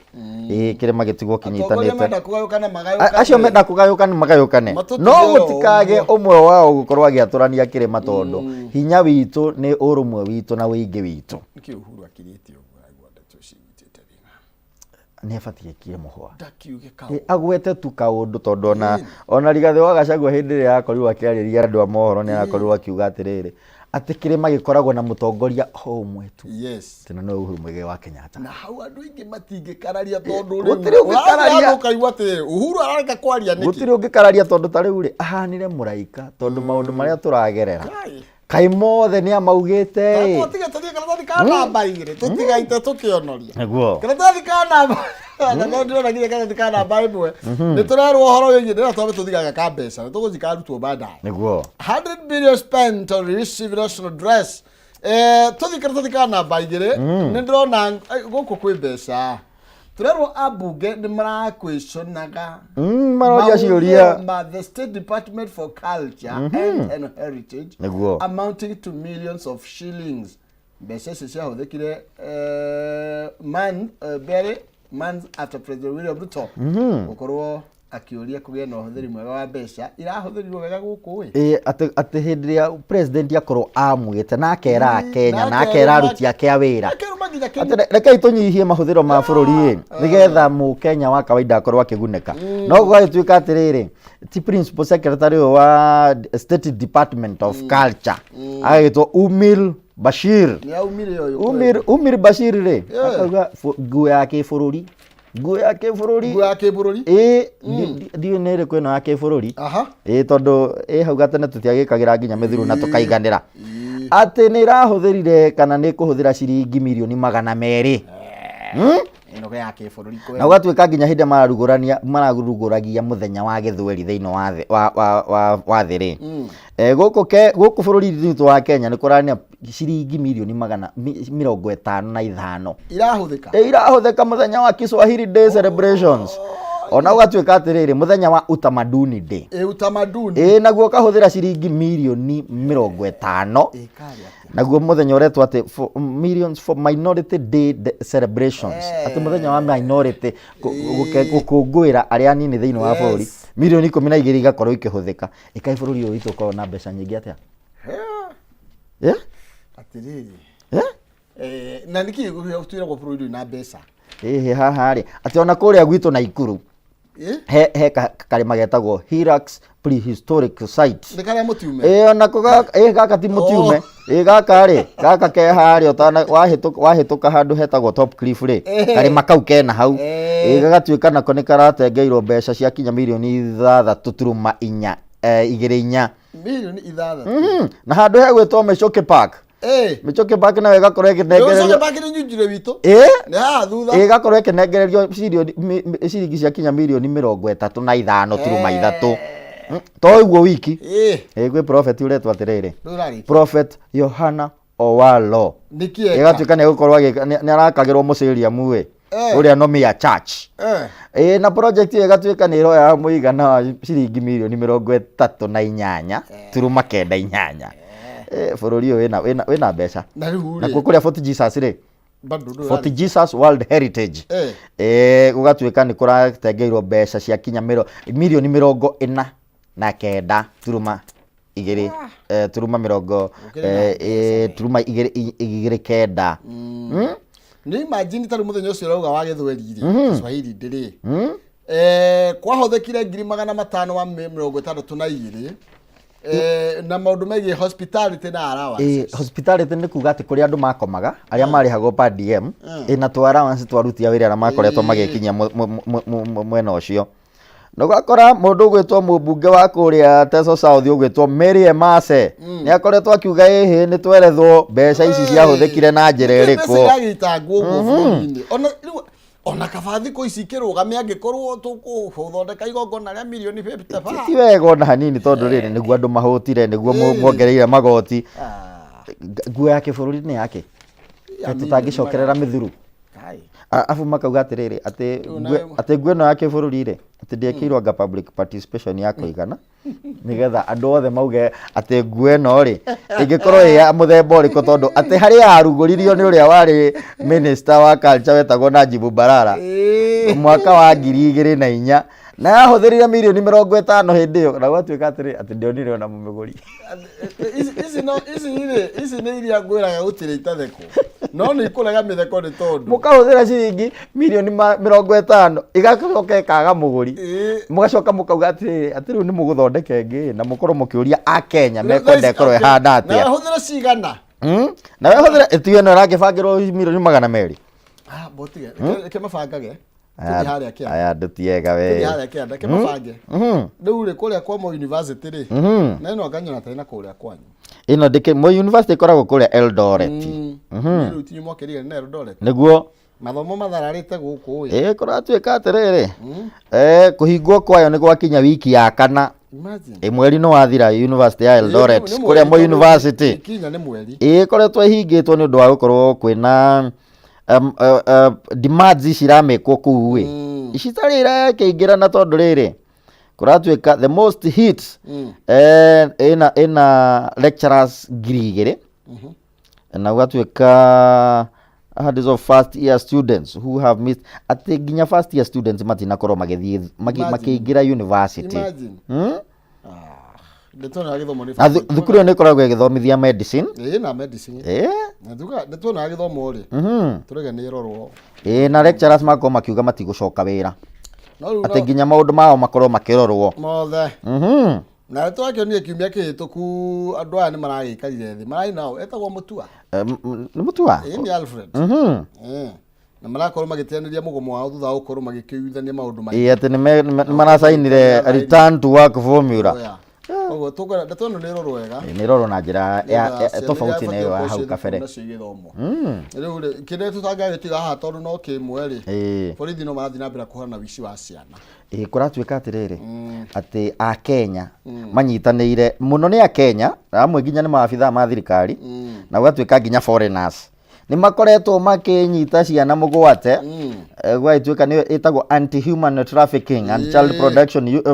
Ĩĩ, kĩrĩma gĩtigwo Atongoria kĩnyitanĩte. menda kũgayũkana magayũkane. Acio menda kũgayũkana magayũkane, Matũtige no o gũtikage ũguo. ũmwe wao gũkorwo agĩatũrania kĩrĩma, tondũ hinya witũ nĩ ũrũmwe witũ na ũingĩ witũ. Nĩkĩ Uhuru akirĩte ũguo aigua ndeto ici inyitĩte thĩna? Nĩ abatiĩ ekie mũhwa. Ndakiuge Ĩ, kaũndũ. Agwete tu kaũndũ, tondũ ona Rigathĩ wa Gachagua hĩndĩ ĩrĩa arakorirwo akĩarĩria andũ a mohoro nĩ arakorirwo akiuga atĩrĩrĩ, atĩ kĩrĩma gĩkoragwo na mũtongoria o ũmwe tu, atĩ na nĩwe Uhuru Muigai wa Kenyatta. Na hau andũ aingĩ matingĩkararia, tondũ Gũtirĩ ũngĩkararia. ũrathiĩ ũkaigua atĩ Uhuru arareka kwaria nĩkĩ. Gũtirĩ ũngĩkararia, tondũ ta rĩu rĩ, ahanire mũraika, tondũ maũndũ marĩa tũragerera Kai. kaĩ mothe nĩ amaugĩte ĩ. Tũtige tũthiĩ karatathi ka namba 2, tũtigaite tũkĩonoria. Karatathi ka namba na no ndĩrona nginya karatathi ka namba 1 nĩ tũrerwo ũhoro wĩgiĩ ndĩrona twambe tũthigaga ka mbeca nĩ tũgũthiĩ karutwo baadaye. 100 billion spent on receive national dress. Tũthiĩ karatathi ka namba 2, nĩ ndĩrona gũkũ kwĩ mbeca, tũrerwo ambunge nĩ marakwĩconaga Maroria ciũria. Ma the State Department for Culture and Heritage amounting to millions of shillings. Mbeca icio ciahũthĩkire barely months after President William Ruto gũkorwo akĩũria kũgĩe na ũhũthĩri mwega wa mbeca. Irahũthĩrirwo wega gũkũ ĩ? Ĩ, atĩ hĩndĩ ĩrĩa president akorwo amwĩte na akera akenya na na akera aruti ake a wĩra akerwo nginya atĩ rekei tũnyihie mahũthĩro ma bũrũri ĩ, nĩgetha mũkenya wa kawaida akorwo akĩgunĩka. No gũgagĩtuĩka atĩrĩrĩ, ti principal secretary ũyũ wa State Department of Culture agagĩtwo Umil. Bashir. Nĩ aumire ũyũ. Umir, Umir Bashir rĩ, Yeah. akauga nguo ya kĩbũrũri, nguo ya kĩbũrũri. Nguo ya kĩbũrũri. Ĩ, ndiũĩ nĩ ĩrĩkũ ĩno ya kĩbũrũri. Ĩ, tondũ ĩ hau gatene tũtiagĩkagĩra nginya mĩthuru na tũkaiganĩra. Atĩ nĩ ĩrahũthĩrire kana nĩ ĩkũhũthĩra ciringi mirioni 200. Ĩno ya kĩbũrũri kweli. Na gũgatuĩka nginya hĩndĩ ĩrĩa mararugũrania mararugũragia mũthenya wa gĩthweri thĩinĩ wa thĩ wa wa wa wa thĩ rĩ. Gũkũ ke gũkũ bũrũri-inĩ witũ wa Kenya nĩ kũrania ciringi mirioni 155. Irahũthĩka. Ĩ, irahũthĩka mũthenya wa Kiswahili Day celebrations. Ona ũgatuĩka atĩrĩrĩ, mũthenya wa Utamaduni Day. Ĩ, utamaduni. Ĩ, naguo ũkahũthĩra ciringi mirioni 50. Ĩ, karĩ atĩa? Naguo mũthenya ũretwo atĩ for millions for minority day celebrations. Atĩ mũthenya wa minority gũkũngũĩra arĩa anini thĩinĩ wa bũrũri. Mirioni 12 igakorwo ikĩhũthĩka. Ĩkaĩ bũrũri ũyũ witũ ũkoragwo na mbeca nyingĩ atĩa? Eh? Atĩrĩrĩ. Eh? Na nĩkĩ twĩragwo bũrũri ũyũ na mbeca? Ĩhĩ, haha rĩ, atĩ ona kũrĩa gwitũ Naikuru, he karĩma getagwo Hirax Prehistoric Site. Nĩ karĩa mũtiume? Ĩ, onako gaka, ĩ, gaka ti mũtiume. Ĩ, gaka rĩ, gaka ke harĩa ũtana, wahĩtũka handũ hetagwo Top Cliff rĩ, karĩma kau kena hau. Ĩ, gagatuĩka nako nĩ karatengeirwo mbeca cia kinya mirioni 6 turuma inya, igĩrĩ inya. Mirioni 6. Na handũ hegwĩtwo Michuki Park. Michuki Park nayo ĩgakorwo ĩkĩnengererio. Michuki Park nĩ nyunjire witũ. Nĩ haha thutha. Ĩ, ĩgakorwo ĩkĩnengererio ciringi cia kinya mirioni 35 turuma ithatũ. To ũguo wiki. Ĩ, gwĩ prophet ũretwo atĩrĩrĩ. Ndũrarĩkia. Prophet Yohana Owalo. Nĩkĩ eka? Ĩgatuĩka nĩ egũkorwo agĩka, nĩ arakagĩrwo mũcĩriamu ĩ. Ũrĩa Nomia Church. Ĩ, na project ĩyo ĩgatuĩka nĩ ĩroya mũigana wa ciringi mirioni 38 turuma kenda inyanya. Bũrũri ũyũ wĩna mbeca. Na rĩu rĩ. Nakuo kũrĩa Fort Jesus rĩ. Bado ndũrarĩ. Fort Jesus World Heritage. Gũgatuĩka nĩ kũratengeirwo mbeca cia kinya mirioni 49 turuma igĩrĩ, turuma mĩrongo, Gũkĩrĩ na turuma igĩrĩ, igĩrĩ kenda. Nĩ imagine tarĩ mũthenya ũcio ũrauga wa gĩthweri rĩ, Kiswahili ndĩrĩ. Kwahũthĩkire ngiri magana matano ma mĩrongo ĩtandatũ na igĩrĩ. Na maũndũ megiĩ hospitality na allowances. Hospitality nĩ kuga atĩ kũrĩa andũ makomaga, arĩa marĩhagwo per diem, na twa allowance twaruti a wĩra arĩa makoretwo magĩkinyia mwena ũcio. Na ũgakora mũndũ ũgwĩtwo mũmbunge wa kũrĩa Teso South ũgwĩtwo Mary Emase nĩ akoretwo akiuga ĩhĩ nĩ twerethwo mbeca ici ciahũthĩkire na njĩra Nĩkĩo ĩrĩkũ. mbeca iragĩitangwo ũguo bũrũri-inĩ. Ona rĩu, ona kaba thikũ ici ikĩrũgame angĩkorwo tũkũthondeka igongona rĩa mirioni fifty five. Ti wega ona hanini tondũ rĩrĩ nĩguo andũ mahũtire, nĩguo muongereire magoti. Nguo ya kĩbũrũri nĩ yake? Ya Tũtangĩcokerera mĩthuru. Kai. Abu makauga atĩrĩrĩ, atĩ Rĩu nawe atĩ nguo ĩno ya kĩbũrũri rĩ, atĩ ndĩekĩirwo anga public participation ya kũigana, nĩgetha andũ othe mauge atĩ nguo ĩno rĩ, ĩngĩkorwo ĩ ya mũthemba ũrĩkũ, tondũ atĩ harĩa yarugũririo nĩ ũrĩa warĩ minister wa culture wetagwo Najibu Balala mwaka wa ngiri igĩrĩ na inya, na yahũthĩrire mirioni 50 hĩndĩ ĩyo, na gwatuĩka atĩrĩ, atĩ ndĩonire ona mũmĩgũri. Ici no, ici rĩ, ici nĩ iria ngwĩraga gũtirĩ itathekwo. No nĩ ikũrega mĩtheko nĩ tondũ. Mũkahũthĩra ciringi mirioni 50, igacoka ĩkaga mũgũri. Mũgacoka mũkauga atĩrĩrĩ, atĩ rĩu nĩ mũgũthondeka ĩngĩ, na mũkorwo mũkĩũria a Kenya mekwenda ĩkorwo ĩhana atĩa. Na wehũthĩra cigana? Na wehũthĩra, ĩtigo ĩno ĩrangĩbangĩrwo mirioni 200. Botige, reke mabangage. Tũthiĩ harĩa kĩanda. Aya andũ ti ega we. Tũthiĩ harĩa kĩanda, reke mabange. Rĩu rĩ, kũrĩa kwa Moi University rĩ, na ĩno nganyona tarĩ na kũrĩa kwanyu. Ĩno ndĩkĩ, Moi University ĩkoragwo kũrĩa Eldoret. Rĩu tinyu mwakĩrire na Eldoret. Nĩguo. Mathomo mathararĩte gũkũ ĩ. Ĩ, kũratuĩka atĩrĩrĩ. Kũhingwo kwayo nĩ gwakinya wiki ya kana. Imagine. Ĩ, mweri nĩ wathira University ya Eldoret, Nĩ mweri, kũrĩa Moi tondũ University. Ikinya nĩ mweri. Ĩ, ĩkoretwo ĩhingĩtwo nĩ ũndũ wa gũkorwo kwĩna demands ici iramĩkwo kũu ĩ. Ici tarĩ irakĩingĩrana tondũ rĩrĩ, kũratuĩka the most hit, ĩna lecturers ngiri igĩrĩ. Na gũgatuĩka hundreds of first year students who have missed, atĩ nginya first year students matinakorwo magĩthiĩ, Imagine. makĩingĩra university. Imagine. Nĩtuonaga gĩthomo nĩ Na thukuru ĩyo nĩ ĩkoragwo ĩgĩthomithia medicine. Ĩĩ, na medicine. Na nĩtuonaga gĩthomo rĩ. Tũrege nĩ ĩrorwo. Ĩĩ, na lecturers makorwo makiuga matigũcoka wĩra. No rĩu Atĩ no nginya maũndũ mao makorwo makĩrorwo. Mothe. Na tũrakĩonire kiumia kĩhĩtũku andũ aya nĩ maragĩikarire thĩ mararĩ nao etagwo Mũtua. Nĩ Mũtua. Ĩĩ, nĩ Alfred. Na marakorwo magĩteanĩria mũgomo wao thutha wa gũkorwo magĩkĩiguithania maũndũ maingĩ. Ĩĩ, atĩ nĩ maracainire return to work formula. Oya. Koguo tũkwenda ndeto ĩno nĩ ĩrorwo wega. Ĩĩ, nĩ ĩrorwo na njĩra Nĩgetha ciana tofauti iria na ĩyo ya ibatiĩ hau gũkorwo ciĩ kabere. thukuru nacio igĩthomwo. Rĩu rĩ, kĩrĩa tũtangĩgĩtiga haha tondũ no kĩmwe rĩ, borithi no marathiĩ na mbere kũhũrana na ũici wa ciana. Ĩĩ, kũratuĩka atĩrĩrĩ atĩ akenya manyitanĩire mũno nĩ akenya amwe nginya nĩ maabithaa ma thirikari na gũgatuĩka nginya foreigners nĩ makoretwo makĩnyita ciana mũgwate. Gũgagĩtuĩka nĩ ĩtagwo anti human trafficking and child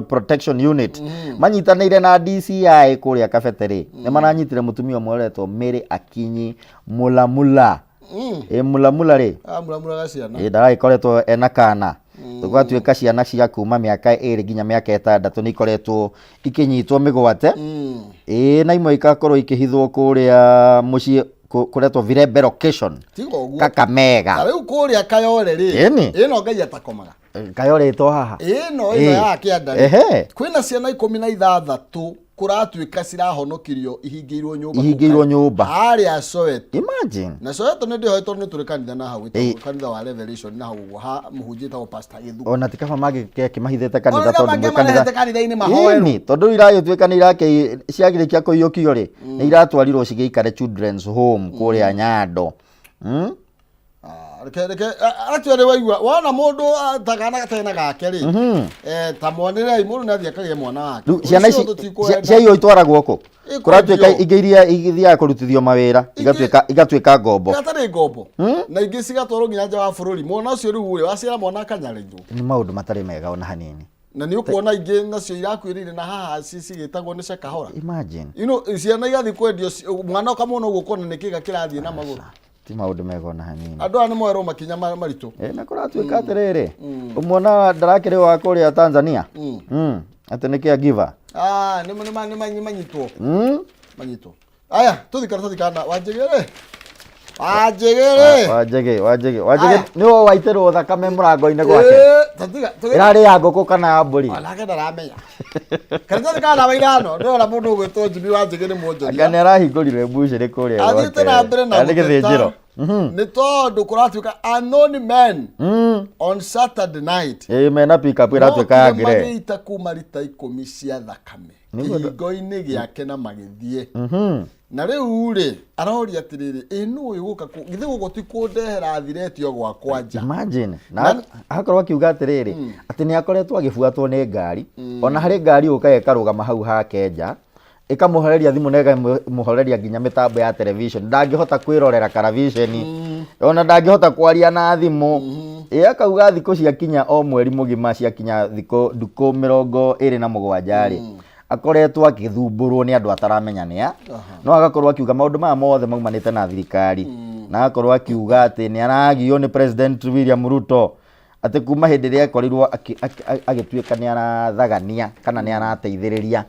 protection unit manyitanĩire na DCI kũrĩa Kabete rĩ, nĩ maranyitire mũtumia ũmwe ũretwo Mary Akinyi Mulamula. Ĩ Mulamula rĩ, Amuramuraga ciana. Ĩ ndaragĩkoretwo ena kana. Gũgatuĩka ciana cia kuma mĩaka 2 nginya mĩaka 6 nĩ ikoretwo ikĩnyitwo mĩgwate. Ĩ na imwe ikakorwo ikĩhithwo kũrĩa mũciĩ kũretwo Virembe location. Tiga ũguo. Kakamega. Ta rĩu kũrĩa Kayole rĩ, Ĩni. ĩno Ngai atakomaga. Kayole ĩtwo haha. Ĩno Ĩ. ya kĩanda rĩ, kwĩna ciana 16 kũratuĩka cirahonokirio ihingĩirwo nyũmba. Ihingĩirwo nyũmba. Harĩa Soweto. Imagine. Na Soweto nĩ ndĩhoe tondũ nĩ tũrĩ kanitha na hau ĩtagwo kanitha wa Revelation na hau ũguo ha mũhunjia ĩtagwo Pastor Gĩthuku. Ona ti kaba mangĩkĩmahithĩte kanitha Ona tondũ mwĩ mangĩmarehete kanitha-inĩ mahoerwo. Ĩni, tondũ rĩu iragĩtuĩka nĩ irakĩ ciagĩrĩkia kũiyũkio rĩ, nĩ iratwarirwo cigĩikare children's home kũrĩa Nyando. Ah, reke reke actually waigua wona mũndũ ta kana gatarĩ na gake rĩ, ta mwanĩrei mũndũ nĩ athiĩ akagĩe mwana wake. Rĩu ciana Ũcio ici tũtikwenda. ciaiywo itwaragwo kũ? Ikwendio. Kũratuĩka ingĩ iria ithiaga kũrutithio mawĩra igatuĩka ngombo. Gatarĩ ngombo na ingĩ cigatwarwo nginya nja wa bũrũri. Mwana ũcio rĩu rĩ, waciara mwana akanyarirwo. Nĩ maũndũ matarĩ mega ona hanini. Na nĩ ũkuona ingĩ nacio irakuĩrĩire na haha cigĩtagwo nĩ Shakahola. Imagine. Ciana igathiĩ kwendio, mwana ũkamwona ũguo ũkona nĩ kĩga kĩrathiĩ na magũrũ. Ti maũndũ mega ona hanini. Andũ aya nĩ moerwo makinya maritũ. Na kũratuĩka atĩrĩrĩ, ũmwona ndarakĩrĩ wa kũrĩa Tanzania atĩ nĩ caregiver. Ah, nĩ nĩ manyitwo. Manyitwo. Aya, tũthi karatathi kana Wanjĩgĩ rĩ. Wanjĩgĩ rĩ. Wanjĩgĩ, Wanjĩgĩ, Wanjĩgĩ Aya. nĩwe waitĩrwo thakame mũrango-inĩ gwake. Tatiga. Ĩrarĩ ya ngũkũ kana ya mbũri? Onake ndaramenya. Karatathi ka namba 5, ndĩrona mũndũ ũgwĩtwo Jimmy Wanjĩgĩ nĩ mwonjoria. Anga nĩ arahingũrire mbucĩrĩ kũrĩa Athiĩte gwake. na mbere na Kana nĩ gĩthĩnjĩro. gũteta. Nĩ tondũ kũratuĩka unknown men on Saturday night. Ĩ mena pick up ĩratuĩka ya Mokire ngire. magĩita kuma rita 10 cia thakame Nĩguo kĩhingo-inĩ gĩake na magĩthiĩ. Na rĩu rĩ, aroria atĩrĩrĩ, ĩ nũ ũyũ gũka githĩ gũkũ ti kũndehera thiretio gwakwa nja? Imagine. Na akorwo akiuga atĩrĩrĩ, atĩ nĩ akoretwo agĩbuatwo nĩ ngari, ona harĩ ngari yũkaga ĩkarũgama hau hake nja, ĩkamũhoreria thimũ na ĩkamũhoreria nginya mĩtambo ya television, ndangĩhota kwĩrorera karaviceni, ona ndangĩhota kwaria na thimũ. Ĩ akauga thikũ ciakinya o mweri mũgima, ciakinya thikũ ndukũ 27 rĩ, akoretwo agĩthumbũrwo nĩ andũ ataramenya nĩa, no agakorwo akiuga maũndũ maya mothe maumanĩte na thirikari, na agakorwo akiuga atĩ nĩ aragio nĩ President William Ruto, atĩ kuma hĩndĩ ĩrĩa akorirwo agĩtuĩka nĩ arathagania kana nĩ arateithĩrĩria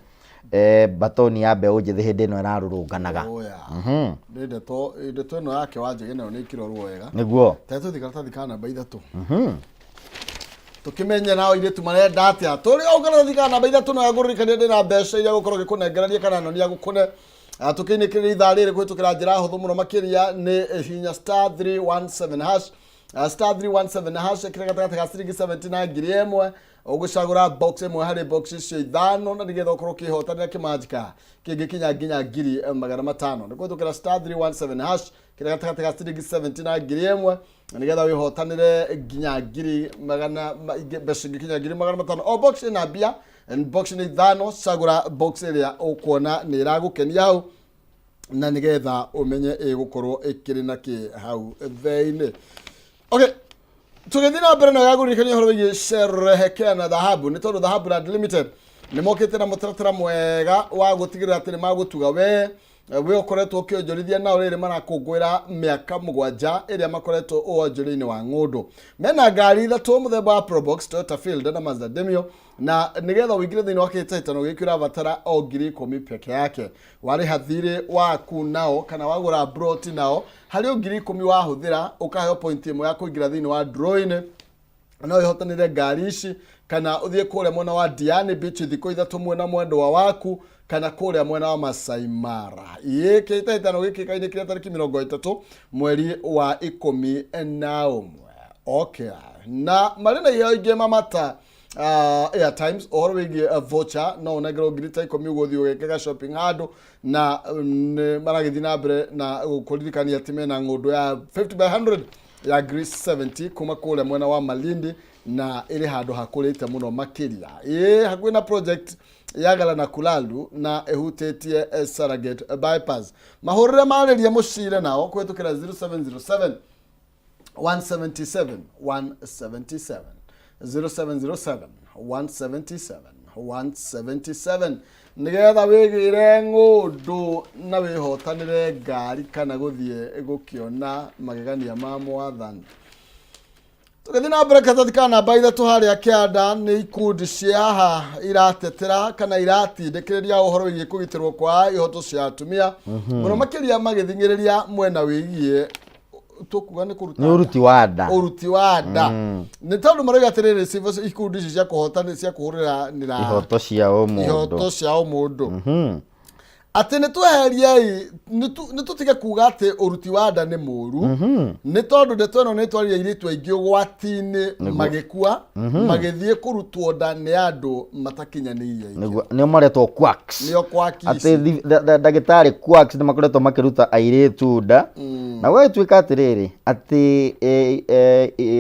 batoni ya mbeũ njĩthĩ hĩndĩ ĩno ĩrarũrũnganaga. Oya. Nĩ ndeto ĩno yake Wanjĩgĩ nayo nĩ ĩkĩrorwo wega. Nĩguo. Ta tũthiĩ karatathi ka namba 3. Tũkĩmenye nao airĩtu marenda atĩa. Tũrĩ o karatathi ka namba 3 no yagũrĩrĩkania ndĩna mbeca iria gũkorwo gĩkũnengereria kana noni ya gũkũne. Tũkĩinĩkĩrĩria ithaa rĩrĩ kũhĩtũkĩra njĩra hũthũ mũno makĩria nĩ hinya star 317 hash. Star 317 hash kĩrĩa gatagatĩ ga ciringi 70 na 1000 ũgũcagũra box ĩmwe harĩ box icio 5 na nĩgetha ũkorwo ũkĩhotanĩra kĩmanjika kĩngĩkinya nginya 500,000. Nĩ kũhĩtũkĩra star 317 hash kĩrĩa gatagatĩ ga ciringi 70 na 1000 na nĩgetha wĩhotanĩre nginya ngiri magana mbeca ingĩkinya 500,000. O box ĩna mbia, box nĩ 5, cagũra box ĩrĩa ũkuona nĩ ĩragũkenia hau na nĩgetha ũmenye ĩgũkorwo ĩkĩrĩ na kĩ hau thĩinĩ. Okay, tũgĩthiĩ na mbere na yagũririkania ũhoro wĩgiĩ sherehekea na dhahabu, nĩ tondũ Dhahabu Land Limited nĩ mokĩte na mũtaratara mwega wa gũtigĩrĩra atĩ nĩ magũtuga we ũkoretwo ũkĩonjorithia nao rĩrĩ marakũngũĩra mĩaka 7 ĩrĩa makoretwo ũonjoria-inĩ wa ng'ũndũ. Mena ngari 3 mũthemba wa Probox, Toyota Fielder na Mazda Demio, na nĩgetha ũingĩre thĩinĩ wa kĩhĩtahĩtano gĩkĩ ũrabatara o 10,000 peke yake. Warĩha thirĩ waku nao kana wagũra broti nao harĩ o 10,000 wahũthĩra ũkaheo point ĩmwe ya kũingĩra thĩinĩ wa draw-inĩ. No ĩhotanĩre ngari ici, kana ũthiĩ kũrĩa mwena wa Diani Beach thikũ 3 mwena mwendwa waku, kana kũrĩa mwena wa Masai Mara. Ĩĩ, kĩhĩtahĩtano gĩkĩ kainĩkire tarĩki 30 mweri wa 11. Okay, na marĩ na iheo ingĩ mamata airtimes ũhoro wĩgiĩ voucher, no ũnengerwo ngiri ta 10 ũguo ũthiĩ ũgekega shopping handũ, na nĩ maragĩthiĩ na mbere na kũririkania atĩ mena ng'ũndũ ya 50 by 100 ya ngiri 70 kuma kũrĩa mwena wa Malindi, na ĩrĩ handũ hakũrĩte mũno makĩria, ĩĩ, hakuhĩ na project ya Galana Kulalu na ĩhutĩtie Serengeti bypass. Mahũrĩre marĩrie mũcire nao kũhĩtũkĩra 0707 177 177, 0707 177 177, nĩgetha wĩgĩre ng'ũndũ na wĩhotanĩre ngari kana gũthiĩ gũkĩona magegania ma mwathani. Tũgĩthiĩ na mbere, karatathi ka namba 3 harĩa kĩanda nĩ ikundi cia haha iratetera kana iratindĩkĩrĩria ũhoro wĩgiĩ kũgitĩrwo kwa ihoto cia atumia, mũno makĩria magĩthing'ĩrĩria mwena wĩgiĩ tũkuga nĩ kũruta nĩ ũruti wa nda. Ũruti wa nda, nĩ tondũ marauga atĩrĩrĩ, ikundi ici cia kũhota cia kũhũrĩra ihoto cia ũmũndũ, ihoto cia ũmũndũ, atĩ nĩ tweheriei, nĩ tũtige kuga atĩ ũruti wa nda nĩ mũru, nĩ tondũ ndeto ĩno nĩ ĩtwarire airĩtu aingĩ ũgwati-inĩ, magĩkua magĩthiĩ kũrutwo nda nĩ andũ matakinyanĩirie ikĩro. Nĩguo nĩo maretwo quacks. Nĩo quacks. Atĩ ndagĩtarĩ quacks nĩ makoretwo makĩruta airĩtu nda, na gũgagĩtuĩka atĩrĩrĩ atĩ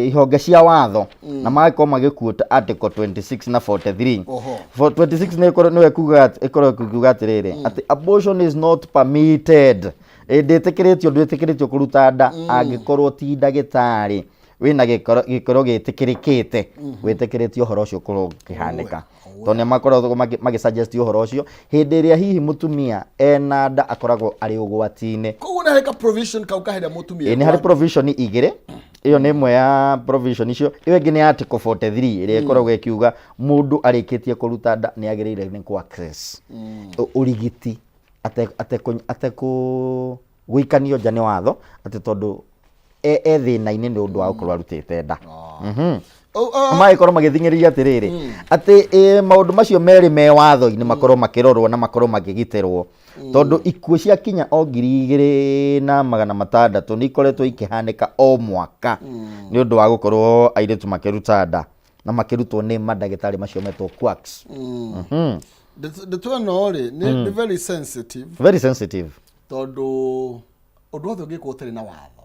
ihonge cia watho na magakorwo magĩkuota article 26 na 43. For 26 nĩ ĩkorwo nĩwe kuga ĩkorwo ĩkiuga atĩrĩrĩ atĩ abortion is not permitted. Ndĩtĩkĩrĩtio, ndwĩtĩkĩrĩtio kũruta nda angĩkorwo ti ndagĩtarĩ wĩna gĩkĩro gĩtĩkĩrĩkĩte wĩtĩkĩrĩtie ũhoro ũcio ũkorwo ũkĩhanĩka, tondũ nĩ makoragwo magĩ-suggest ũhoro ũcio hĩndĩ ĩrĩa hihi mũtumia ena nda akoragwo arĩ ũgwati-inĩ. Koguo nĩ harĩ ka provision kau kahĩrĩa mũtumia. Ĩ, nĩ harĩ provision igĩrĩ. Ĩyo nĩ ĩmwe ya provision icio. Ĩyo ĩngĩ nĩ article 43 ĩrĩa ĩkoragwo ĩkiuga mũndũ arĩkĩtie kũruta nda nĩ agĩrĩire nĩ kũ access ũrigiti atekũ gũikanio nja nĩ watho atĩ tondũ e thĩna-inĩ nĩ ũndũ wa gũkorwo arutĩte nda. Magĩkorwo magĩthing'ĩrĩria atĩrĩrĩ atĩ maũndũ macio merĩ me watho-inĩ makorwo makĩrorwo na makorwo makĩgitĩrwo, tondũ ikuũ cia kinya o 2600 nĩ ikoretwo ikĩhanĩka o mwaka nĩ ũndũ wa gũkorwo airĩtu makĩruta nda na makĩrutwo nĩ mandagĩtarĩ macio metwo quacks. Ndeto ĩno rĩ nĩ very sensitive. Very sensitive. Tondũ ũndũ wothe ũngĩkwo ũtarĩ na watho,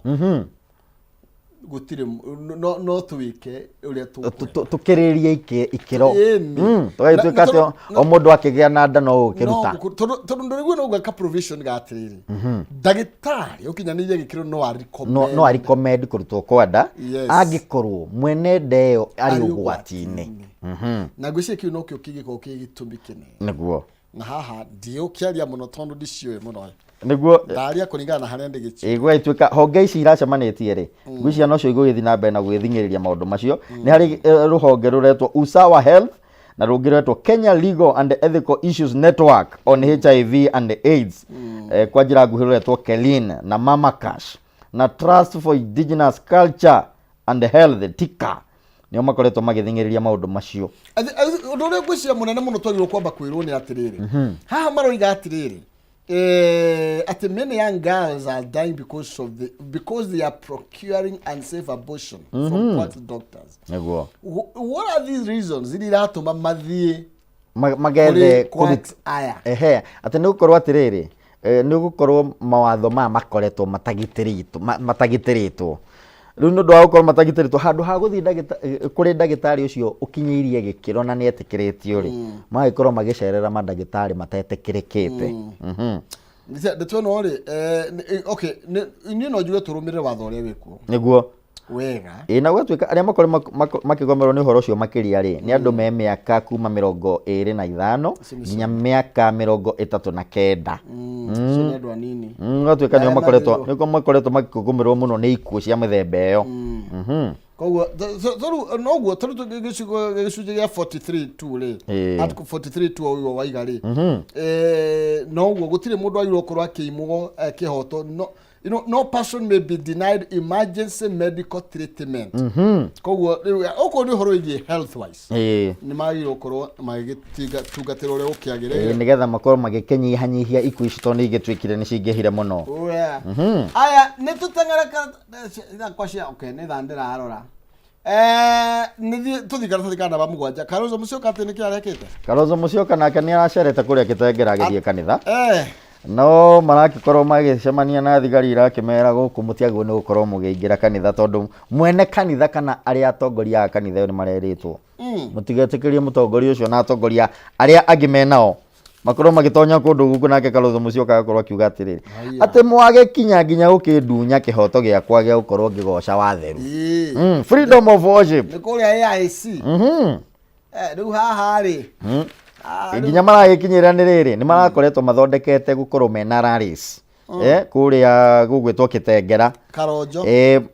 gũtirĩ no twĩke ũrĩa tũkwenda. Tũkĩrĩrie ikĩro. Ĩni. Tũgagĩtuĩka atĩ o mũndũ akĩgĩa na nda no ũkĩruta. Tondũ ndũrĩguo no gwĩka provision ga atĩrĩrĩ, ndagĩtarĩ ũkinyanĩirie gĩkĩro no a no no a recommend kũrutwo kwa nda angĩkorwo mwene nda ĩyo arĩ arĩ ũgwati-inĩ. Na ngwĩciria kĩu nokĩo kĩngĩkorwo kĩ gĩtũmi kĩnene. Na haha ndiũkĩaria mũno tondũ ndiciũĩ mũno. Ndaria kũringana na harĩa ndĩgĩciũĩ. Ĩ, gũgagĩtuĩka honge ici iracemanĩtie rĩ, ngwĩciria nocio igũgĩthiĩ na mbere na gwĩthing'ĩrĩria maũndũ macio. Nĩ harĩ rũhonge rũretwo Usawa Health na rũngĩ rũretwo Kenya Legal and Ethical Issues Network on HIV and AIDS, kwa njĩra nguhĩ rũretwo KELIN, na Mama Cash na Trust for Indigenous Culture and Health, TIKA, nĩo makoretwo magĩthing'ĩrĩria maũndũ macio. Ũndũ ũrĩa ngwĩciria mũnene mũno twagĩrĩirwo kwamba kwĩrwo nĩ atĩrĩrĩ, haha maroiga atĩrĩrĩ, atĩ many young girls are dying because they are procuring unsafe abortion from quack doctors. What are these reasons iria iratũma mathiĩ magethe kũrĩ quacks aya? Ehe, atĩ nĩ gũkorwo atĩrĩrĩ, nĩ gũkorwo mawatho maya makoretwo matagitĩrĩtwo. Rĩu nĩ ũndũ wa gũkorwo matagitĩrĩtwo, handũ ha gũthiĩ kũrĩ ndagĩtarĩ ũcio ũkinyĩirie gĩkĩro na nĩ etĩkĩrĩtio rĩ, magagĩkorwo magĩcerera mandagĩtarĩ matetĩkĩrĩkĩte. Ndeto ĩno rĩ, okay, niĩ no njuge tũrũmĩrĩre watho ũrĩa wĩkuo. Wega. Ĩ, na gũgatuĩka arĩa makorwo makĩgomerwo nĩ ũhoro ũcio makĩria rĩ, nĩ andũ me mĩaka kuma 25 nginya mĩaka 39. Acio nĩ andũ anini. Gũgatuĩka nĩo Arĩa magĩrĩirwo. nĩo makoretwo makĩgũmĩrwo mũno nĩ ikuũ cia mĩthemba ĩyo. Koguo, rĩu, noguo, tondũ gĩcunjĩ gĩa 43(2) rĩ, article 43(2) ũguo waiga rĩ, noguo gũtirĩ mũndũ agĩrĩirwo gũkorwo akĩimwo kĩhoto, no No person may be denied emergency medical treatment. Koguo rĩu okorwo nĩ ũhoro wĩgiĩ health wise, nĩ magĩrĩirwo gũkorwo magĩtungatĩra ũrĩa gũkĩagĩrĩire, nĩgetha makorwo magĩkĩnyihanyihia ikuũ ici tondũ nĩ igĩtuĩkire nĩ cingĩhire mũno. Oya. Aya, nĩ tũteng'ere kwa cia, okay, nĩ thaa ndĩrarora. Nĩthiĩ tũthiĩ karatathi ka namba 7. Kalonzo Musyoka atĩ nĩkĩ arekĩte? Kalonzo Musyoka nake nĩ aracerete kũrĩa Kitengela agĩthiĩ kanitha. No marakĩkorwo magĩcemania na thigari irakĩmera gũkũ mũtiagĩrĩirwo nĩ gũkorwo mũgĩingĩra kanitha tondũ mwene kanitha kana arĩa atongoria a kanitha ĩyo nĩ marerĩtwo mũtigetĩkĩrie mũtongoria ũcio na atongoria arĩa angĩ menao makorwo magĩtonya kũndũ gũkũ. Nake Kalonzo Musyoka agakorwo akiuga atĩrĩrĩ, atĩ mwagĩkinya nginya gũkĩndunya kĩhoto gĩakwa gĩa gũkorwo ngĩgoca watheru. Freedom of worship. Nĩ kũrĩa AIC. Rĩu haha rĩ, nginya maragĩkinyĩra nĩ rĩrĩ, nĩ marakoretwo mathondekete gũkorwo mena rallies kũrĩa gũgwĩtwo Kitengela. Karonjo.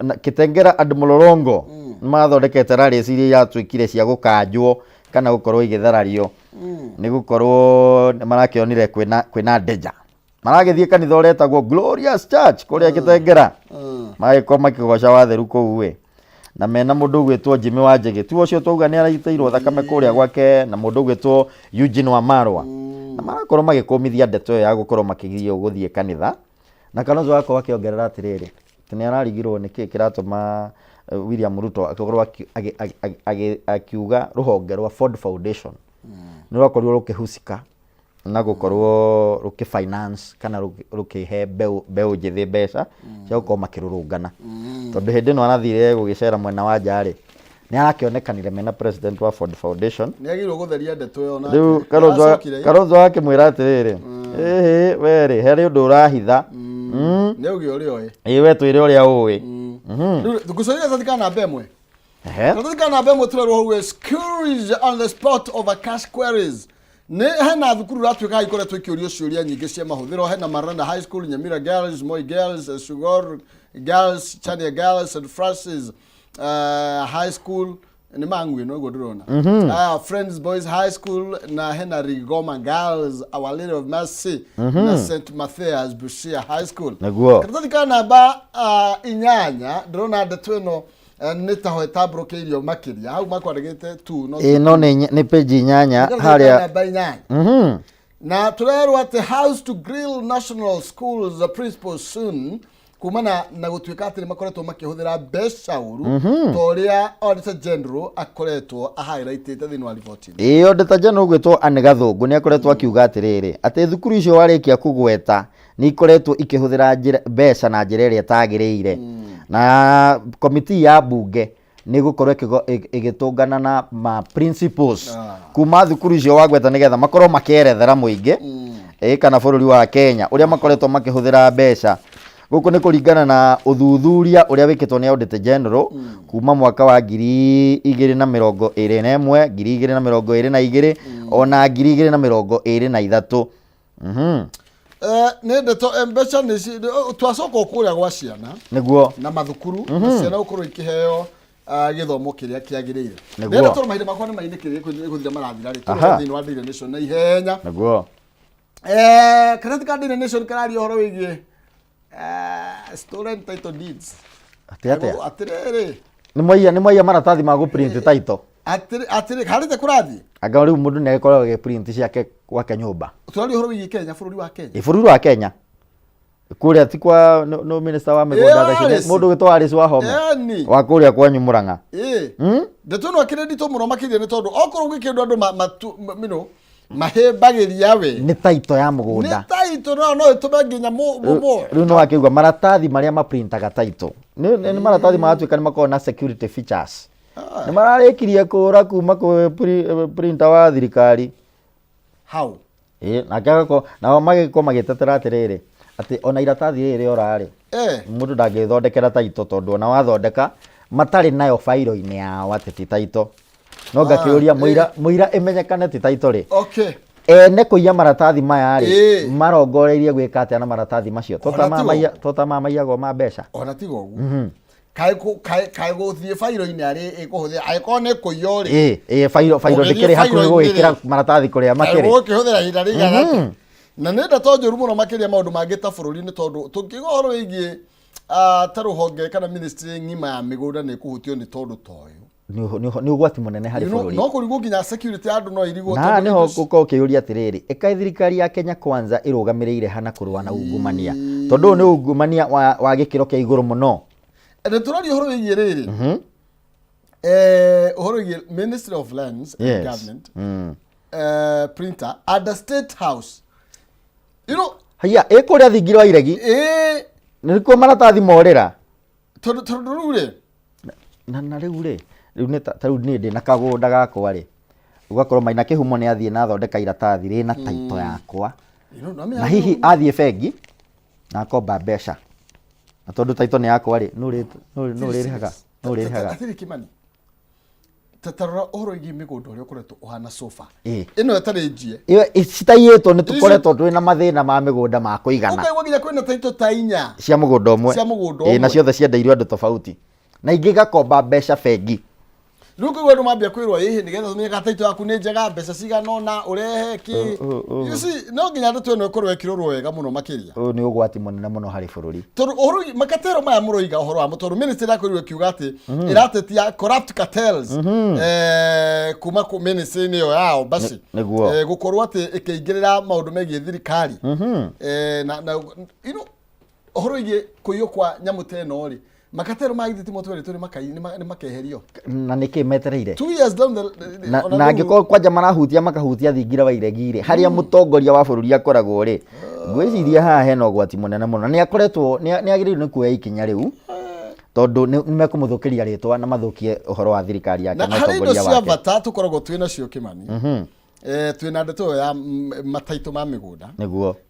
Na Kitengela and Mlolongo nĩ mathondekete rallies iria iratuĩkire cia gũkanjwo kana gũkorwo igĩtharario nĩ gũkorwo nĩ marakĩonire kwĩna danger. Maragĩthiĩ kanitha ũretagwo Glorious Church kũrĩa Kitengela, magĩkorwo makĩgoca watheru kũu ĩ, na mena mũndũ ũgwĩtwo Jimmy Wanjigi, tu ũcio twauga nĩ araitĩirwo thakame kũrĩa gwake, na mũndũ ũgwĩtwo Eugene Wamalwa, na marakorwo magĩkũmithia ndeto ĩyo ya gũkorwo makĩgirio gũthiĩ kanitha. Na Kalonzo agakorwo akĩongerera atĩrĩrĩ, atĩ nĩ ararigirwo nĩkĩ kĩratũma William Ruto akorwo akiuga rũhonge rwa Ford Foundation nĩ rwakorirwo rũkĩhusika na gũkorwo rũkĩ finance kana rũkĩhe mbeũ njĩthĩ mbeca cia gũkorwo makĩrũrũngana, tondũ hĩndĩ ĩno arathire gũgĩcera mwena wa nja rĩ, nĩ arakĩonekanire mena president wa Ford Foundation. Nĩ agĩrĩirwo gũtheria ndeto ĩyo nake. Rĩu Kalonzo Aracokire. Kalonzo akĩmwĩra atĩrĩrĩ, ĩhĩ we rĩ, harĩ ũndũ ũrahitha. Nĩ auge ũrĩa ũĩ. Ĩ, we twĩre ũrĩa ũĩ. Rĩu ngũcoria karatathi ka namba 1. Ehe. Karatathi ka namba 1 tũrerwo hau, schools on the spot over cash queries. Nĩ hena thukuru ratuĩka ikoretwo ikĩũrio ciũria nyingĩ cia mahũthĩro. Hena Maranda High School, Nyamira Girls, Moi Girls, Sugor Girls, Chania Girls, St Francis High School, nĩ mang'ui no guo ndĩrona, Friends Boys High School, na hena Rigoma Girls, Our Lady of Mercy, na St Mathias Busia High School. Nĩguo. Karatathi ka namba 8, ndĩrona ndeto ĩno nĩ taho ĩtambũrũkĩirio makĩria hau makwandĩkĩte tu no. Ĩno nĩ page 8 Karatathi ka harĩa. namba 8. Na tũrerwo atĩ House to grill national schools principals soon, kumana na gũtuĩka atĩ nĩ makoretwo makĩhũthĩra mbeca ũru, ta ũrĩa Auditor General akoretwo ahighlightĩte thĩinĩ wa riboti. Ĩĩ, Auditor General gwĩtwo Anne Gathũngũ nĩ akoretwo akiuga atĩrĩrĩ, atĩ thukuru icio warĩkia kũgweta nĩ ikoretwo ikĩhũthĩra mbeca na njĩra ĩrĩa ĩtagĩrĩire, na komiti ya mbunge nĩ ĩgũkorwo ĩgĩtũngana na ma principals kuma thukuru icio wagweta nĩgetha makorwo makĩerethera mũingĩ kana bũrũri wa Kenya ũrĩa makoretwo makĩhũthĩra mbeca. Gũkũ nĩ kũringana na ũthuthuria ũrĩa wĩkĩtwo nĩ Auditor General kuma mwaka wa 2021, 2022, ona 2023. Nĩ ndeto mbeca nĩ twacoka o kũrĩa gwa ciana na mathukuru na ciana gũkorwo ikĩheo gĩthomo kĩrĩa kĩagĩrĩire. Ndĩrenda tondũ mahinda makwa nĩ mainĩkĩrĩrie gũthira marathira rĩ, tũrĩ thĩinĩ wa Daily Nation na ihenya. Karatathi ka Daily Nation kararia ũhoro wĩgiĩ stolen title deeds. Atĩ atĩa? Atĩrĩrĩ. Nĩ mwaiya maratathi ma gũ-print title. Atĩrĩ harĩte kũrathiĩ. Anga rĩu mũndũ nĩ agĩkoragwo agĩ-print ciake gwake nyũmba. Tũraria ũhoro wĩgiĩ Kenya, bũrũri wa Kenya. Ĩ, bũrũri wa Kenya kũrĩa ti kwa no minister wa mĩgũnda thaa ici Alice. mũndũ ũgĩtwo Alice Wahome Ĩni. wa kũrĩa kwanyu Mũrang'a. Ĩ, ndeto ĩno akĩrĩ nditũ mũno makĩria, nĩ tondũ okorwo gwĩ kĩndũ andũ mahĩmbagĩria we nĩ title ya nĩ mũgũnda. Title no ĩtũme nginya mũmoe. Rĩu nĩ wakĩigua maratathi marĩa maprintaga title nĩ maratathi maratuĩka nĩ makoragwo na security features, nĩ mararĩkirie kũra kuma kwĩ printer wa thirikari. Hau. Ĩ, nake agakorwo nao magĩkorwo magĩtetera atĩrĩrĩ, atĩ ona iratathi rĩrĩ rĩora rĩ, mũndũ ndangĩthondekera title, tondũ ona wathondeka matarĩ nayo bairo-inĩ yao atĩ ti title, no ngakĩũria mũira mũira ĩmenyekane ti title rĩ, ene kũiya maratathi maya rĩ, marongoreirie gwĩka atĩa na maratathi macio? Ona tigo. Tota ma maiyagwo ma mbeca. Ona tiga ũguo, kaĩ gũthiĩ bairo-inĩ arĩ ĩkũhũthĩra angĩkorwo nĩ kũiywo rĩ? Ĩ bairo Ũgĩthiĩ ndĩkĩrĩ hakuhĩ bairo-inĩ gwĩkĩra rĩ, maratathi kũrĩa makĩrĩ. Gũkĩhũthĩra ihinda rĩigana atĩa? Na nĩ ndeto njũru mũno makĩria maũndũ mangĩ ta bũrũri-inĩ, tondũ tũngiuga ũhoro wĩgiĩ ta rũhonge kana ministry ng'ima ya mĩgũnda nĩ ĩkũhutio nĩ tondũ ta ũyũ. Nĩ ũgwati mũnene harĩ You know, bũrũri. No kũrigwo nginya security ya andũ no irigwo. Na haha tondũ nĩho indo gũkorwo ũkĩyũria atĩrĩrĩ, ĩkaĩ thirikari ya Kenya Kwanza ĩrũgamĩrĩire hana kũrũa na ungumania, tondũ ũyũ nĩ ungumania wa gĩkĩro kĩa igũrũ mũno. Na tũraria ũhoro wĩgiĩ rĩrĩ, ũhoro wĩgiĩ Ministry of Lands and Government printer at the State House, you know. Haiya, ĩ kũrĩa thingira wa iregi. Nĩkuo maratathi morĩra. Tondũ rĩu rĩ, Na rĩu rĩ, rĩu nĩ ta rĩu niĩ ndĩ na kagũnda gakwa rĩ, ũgakorwo Maina Kĩhumo nĩ athiĩ na athondeka iratathi rĩna taito yakwa, you know, na hihi athiĩ bengi na akomba mbeca, na tondũ taito nĩ yakwa rĩ, nũ ũrĩrĩhaga? Nũ ũrĩrĩhaga? Atĩrĩ Kimani, ta rora ũhoro wĩgiĩ mĩgũnda ũrĩa ũkoretwo ũhana sofa Ĩĩ. ĩno ĩtarĩ njie. Ĩyo citaiyĩtwo nĩ tũkoretwo twĩ na mathĩna ma mĩgũnda ma kũigana. Ũkaigua nginya kwĩna taito ta inya cia mũgũnda ũmwe. Cia mũgũnda Ĩĩ, na ũmwe. Ciothe ciendeirio andũ tofauti na ingĩ igakomba mbeca bengi. Rĩu kũigua andũ mambia kwĩrwo ĩhĩ nĩgetha ũmenye kana taito yaku nĩ njega, mbeca cigana ũna ũrehe kĩ. You see, no nginya ndeto ĩno ĩkorwo ĩkĩrorwo wega mũno makĩria. Ũyũ nĩ ũgwati mũnene mũno harĩ bũrũri. Tondũ ũhoro makatero maya mũroiga ũhoro wamo, tondũ ministry ĩrakorirwo ĩkiuga atĩ ĩratetia corrupt cartels kuma kũ ministry-inĩ ĩyo yao basi. Nĩguo. Gũkorwo atĩ ĩkĩingĩrĩra maũndũ megiĩ thirikari na you know, ũhoro wĩgiĩ kũiywo kwa nyamũ ta ĩno rĩ, makatero ma githĩ timo twerĩtwo nĩ makeherio. Na nĩkĩ metereire? 2 years down the Na, ona na rĩu- angĩkorwo kwanja marahutia makahutia thingira wa iregi rĩ, harĩa mũtongoria wa bũrũri akoragwo rĩ, ngwĩciria haha hena ũgwati mũnene mũno. Nĩ akoretwo nĩ agĩrĩirwo nĩ kuoya ikinya rĩu, tondũ nĩ mekũmũthũkĩria rĩtwa na mathũkie ũhoro wa thirikari yake na na harĩ indo ũtongoria cia wake. bata tũkoragwo twĩ nacio Kimani, twĩna ndeto ĩyo ya mataitũ ma mĩgũnda,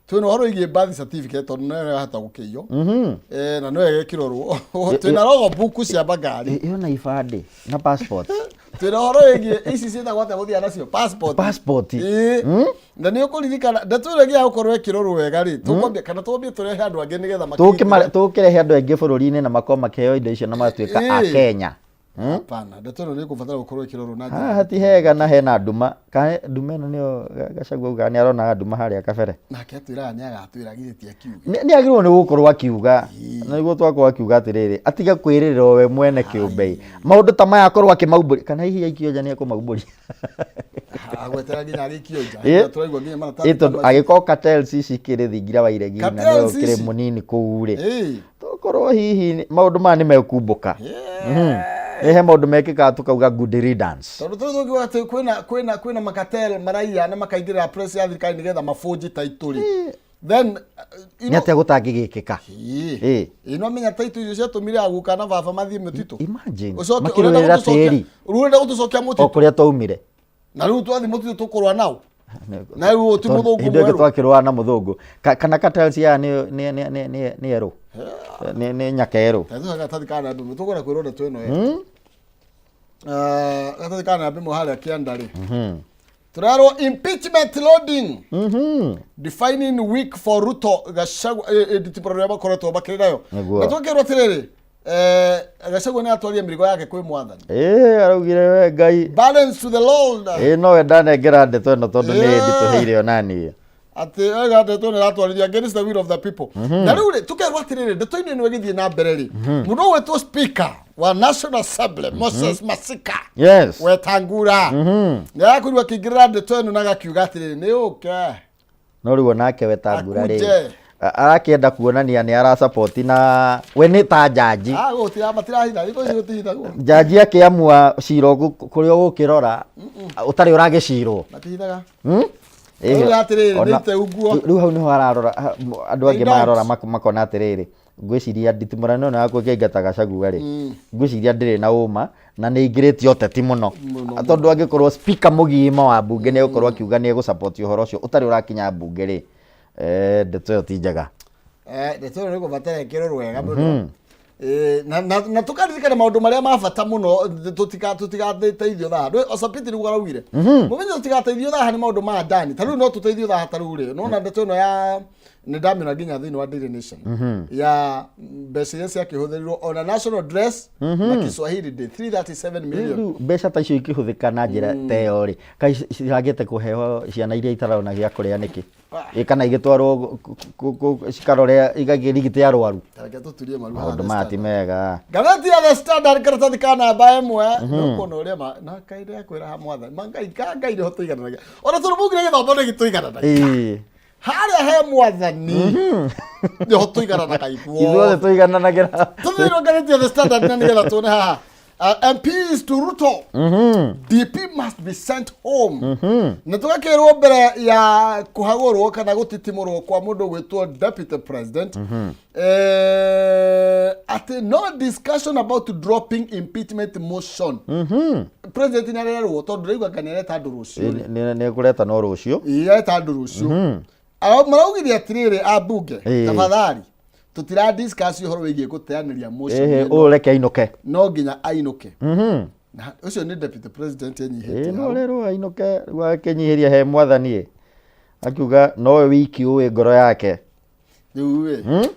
twĩna ũhoro wĩgiĩ birth certificate tondũ noyo yahota gũkĩiywo na no ĩgekĩrorwo, twĩna rogo buku cia magari. Ĩyo na ibandĩ na passport. Twĩna ũhoro wĩgiĩ ici ciĩtagwo atĩa gũthiĩ nacio, passport. Passport. Ĩĩ. Na nĩ ũkũririkana ndeto ĩyo ĩngĩaga gũkorwo ĩkĩrorwo wega rĩ, tũkwambia kana twambie tũrehe andũ angĩ nĩgetha makĩnyitĩre. Tũkĩrehe andũ aingĩ bũrũri-inĩ na makorwo makĩheo indo icio na magatuĩka a Kenya. Hapana, ndeto ĩno nĩ ĩkũbatara gũkorwo ĩkĩrorwo na njĩra Haha ti hega na hena nduma. Kana nduma ĩno nĩyo Gachagua augaga nĩ aronaga nduma harĩa kabere. Nake atwĩraga nĩ agatwĩra, githĩ ti akiuge? Nĩ agĩrĩirwo nĩ gũkorwo akiuga, na nĩguo twakorwo akiuga atĩrĩrĩ, atige kwĩrĩrĩra we mwene kĩũmbe, maũndũ ta maya akorwo akĩmaumbũria, kana hihi aikio nja nĩ ekũmaumbũria. Agwetera nginya agĩikio nja. Tũraigua nginya maratathi Ĩ, tondũ ta macio. angĩkorwo cartels ici ikĩrĩ thingira wa iregi na nĩwe Cartels ũkĩrĩ ici? mũnini kũu rĩ, tokorwo hihi maũndũ maya nĩ mekumbũka. Nĩ he maũndũ mekĩkaga tũkauga good riddance. Tondũ tũrĩ tũkiuga atĩ kwĩna makatel maraiya na makaingĩrĩra press ya thirikari nĩgetha mabũnji taitũ rĩ, then you Nĩ atĩa gũtangĩgĩkĩka? Ĩĩ. Ĩĩ, no menya taitũ icio ciatũmire aguka na baba mathiĩ mũtitũ. Imagine. Ũcoke makĩrũĩrĩra tĩri. Rĩu ũrenda gũtũcokia O mũtitũ kũrĩa twaumire. Na rĩu twathiĩ mũtitũ tũkũrũa nao na rĩu ũyũ ti Tondũ mũthũngũ hĩndĩ ĩyo mwerũ. twakĩrũa na mũthũngũ. Kana cartels aya nĩ erũ, nĩ nyakerũ. Taitũ gatathi ka namba ĩmwe tũkwenda kwĩrwo ndeto ĩno ĩ. Gatathi ka namba ĩmwe harĩa kĩanda rĩ, tũrerwo impeachment loading, defining week for Ruto, Gachagua, nditibũrano ĩrĩa makoretwo makĩrĩ nayo. Na tũkĩrwo atĩrĩrĩ, Gachagua nĩ atwarire mĩrigo yake kwĩ mwathani. Ĩĩ, araugire we Ngai. Balance to the Lord. Ĩĩ, nowe ndanengera ndeto ĩno tondũ nĩ nditũhĩire onaniĩ. Atĩ ega ndeto ĩno ĩratwarithio against the will of the people. Na rĩu rĩ, tũkerwo atĩrĩrĩ, ndeto-inĩ ĩno ĩgĩthiĩ na mbere rĩ, mũndũ ũgwĩtwo Speaker wa National Assembly Moses Masika Wetangula nĩ arakorirwo akĩingĩrĩra ndeto ĩno na agakiuga atĩrĩrĩ, nĩ ũke. No rĩu onake Wetangula rĩ, Akuje. Arakĩenda kuonania nĩ arasapoti na we nĩ ta njanji. Ah, gũtira matirahitha thikũ ici, gũtihithagwo. Njanji akĩamua cira kũrĩa ũgũkĩrora ũtarĩ ũragĩcirwo. Matihithaga. Ĩhĩ, Rĩu atĩrĩrĩ, nĩ ite ũguo. Rĩu hau nĩho ararora andũ angĩ They don't. marora makona atĩrĩrĩ, ngwĩciria nditimũrano ĩno ya kũingata Gachagua rĩ, ngwĩciria ndĩrĩ na ũma na nĩ ingĩrĩtie ũteti mũno, tondũ angĩkorwo speaker mũgima wa mbunge nĩ egũkorwo akiuga nĩ egũsupport ũhoro ũcio ũtarĩ ũrakinya mbunge rĩ, ndeto ĩyo ti njega. Ndeto ĩno nĩ kũbatara ĩkĩrorwo wega mũno. Na tũkaririkana maũndũ marĩa ma bata mũno, tũtigateithio thaha. Ndũĩ Osapiti nĩguo araugire mũmenye tũtigateithio thaha nĩ maũndũ ma ndani. Ta rĩu no tũteithio thaha, ta rĩu rĩ, nona ndeto ĩno ya Nĩ ndamĩona nginya thĩinĩ wa Daily Nation ya mbeca iria ciakĩhũthĩrirwo ona national dress na Kiswahili Day, 337 million. Rĩu mbeca ta icio ikĩhũthĩka na njĩra ta ĩyo rĩ, kaĩ ciragĩte kũheo ciana iria itarona gĩa kũrĩa nĩkĩ? Ĩ kana igĩtwarwo cikarore igakĩrigite arwaru? Tareke tũturie maru haha Maũndũ The maya ti Standard. mega. Ngathĩti ya The Standard, karatathi ka namba 1, nĩũkuona ũrĩa na Ngai ndĩrakwĩra ha mwathani ma Ngai ka Ngai nĩho tũigananagia, ona tondũ maugire gĩthomo nĩ gĩtũigananagia. Harĩa he mwathani nĩho tũigananaga. Ithuothe Ithuothe tũigananagĩra. Tũthĩirwo ngathĩti ya The Standard na nĩgetha tuone haha. MPs to Ruto, DP must be sent home. Na tũgakĩrwo mbere ya kũhagũrwo kana gũtitimũrwo kwa mũndũ gwĩtwo deputy president, atĩ no discussion about dropping impeachment motion. President nĩ arerwo, tondũ ndĩraigua anga nĩ areta andũ rũciũ rĩ. Nĩ kũreta no rũciũ. Ĩĩ, areta andũ rũciũ. Maraugire atĩrĩrĩ, ambunge, tafadhali tũtira discuss ũhoro wĩgiĩ gũteanĩria motion Ĩhĩ, ĩno. Ũyũ reke ainũke. No nginya ainũke. Na ũcio nĩ deputy president enyihĩtie No hau. rĩrwo ainũke, rĩu akĩnyihĩria he mwathani ĩ. Akiuga nowe wiki ũĩ ngoro yake. Rĩu ĩ,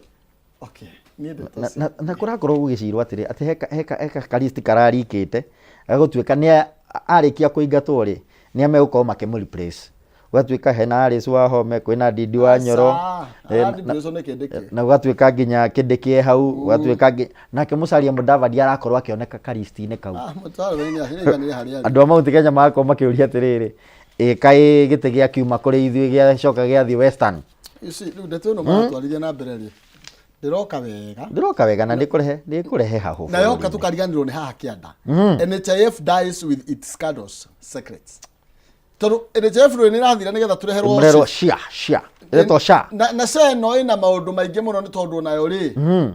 okay, niĩ ndeto Na kũrakorwo gũgĩcirwo atĩrĩ atĩ heka karisti kararikĩte gagũtuĩka nĩ arĩkia kũingatwo rĩ, nĩ amegũkorwo makĩmũ replace. Gũgatuĩka hena Alice Wahome, kwĩna Ndindi wa Nyoro, na gũgatuĩka nginya Kĩndĩkĩ e hau, gũgatuĩka nake Musalia Mudavadi arakorwo akĩoneka karisti-inĩ kau. Andũ a Mount Kenya magakorwo makĩũria atĩrĩrĩ, ĩ kaĩ gĩtĩ gĩa kiuma kũrĩ ithuĩ gĩacoka gĩathiĩ Western? Rĩu ndeto ĩno maratwarithia na mbere rĩ, ndĩroka wega. Ndĩroka wega na nĩkũrehe hahũ Na yoka bũrũri-inĩ. Tũkariganĩrwo nĩ haha kĩanda, NHIF dies with its scandals secrets, tondũ NHIF rĩ nĩ ĩrathira nĩgetha tũreherwo Mũrerwo SHA, SHA ĩretwo SHA. Na SHA ĩno ĩna maũndũ maingĩ mũno, nĩ tondũ nayo rĩ,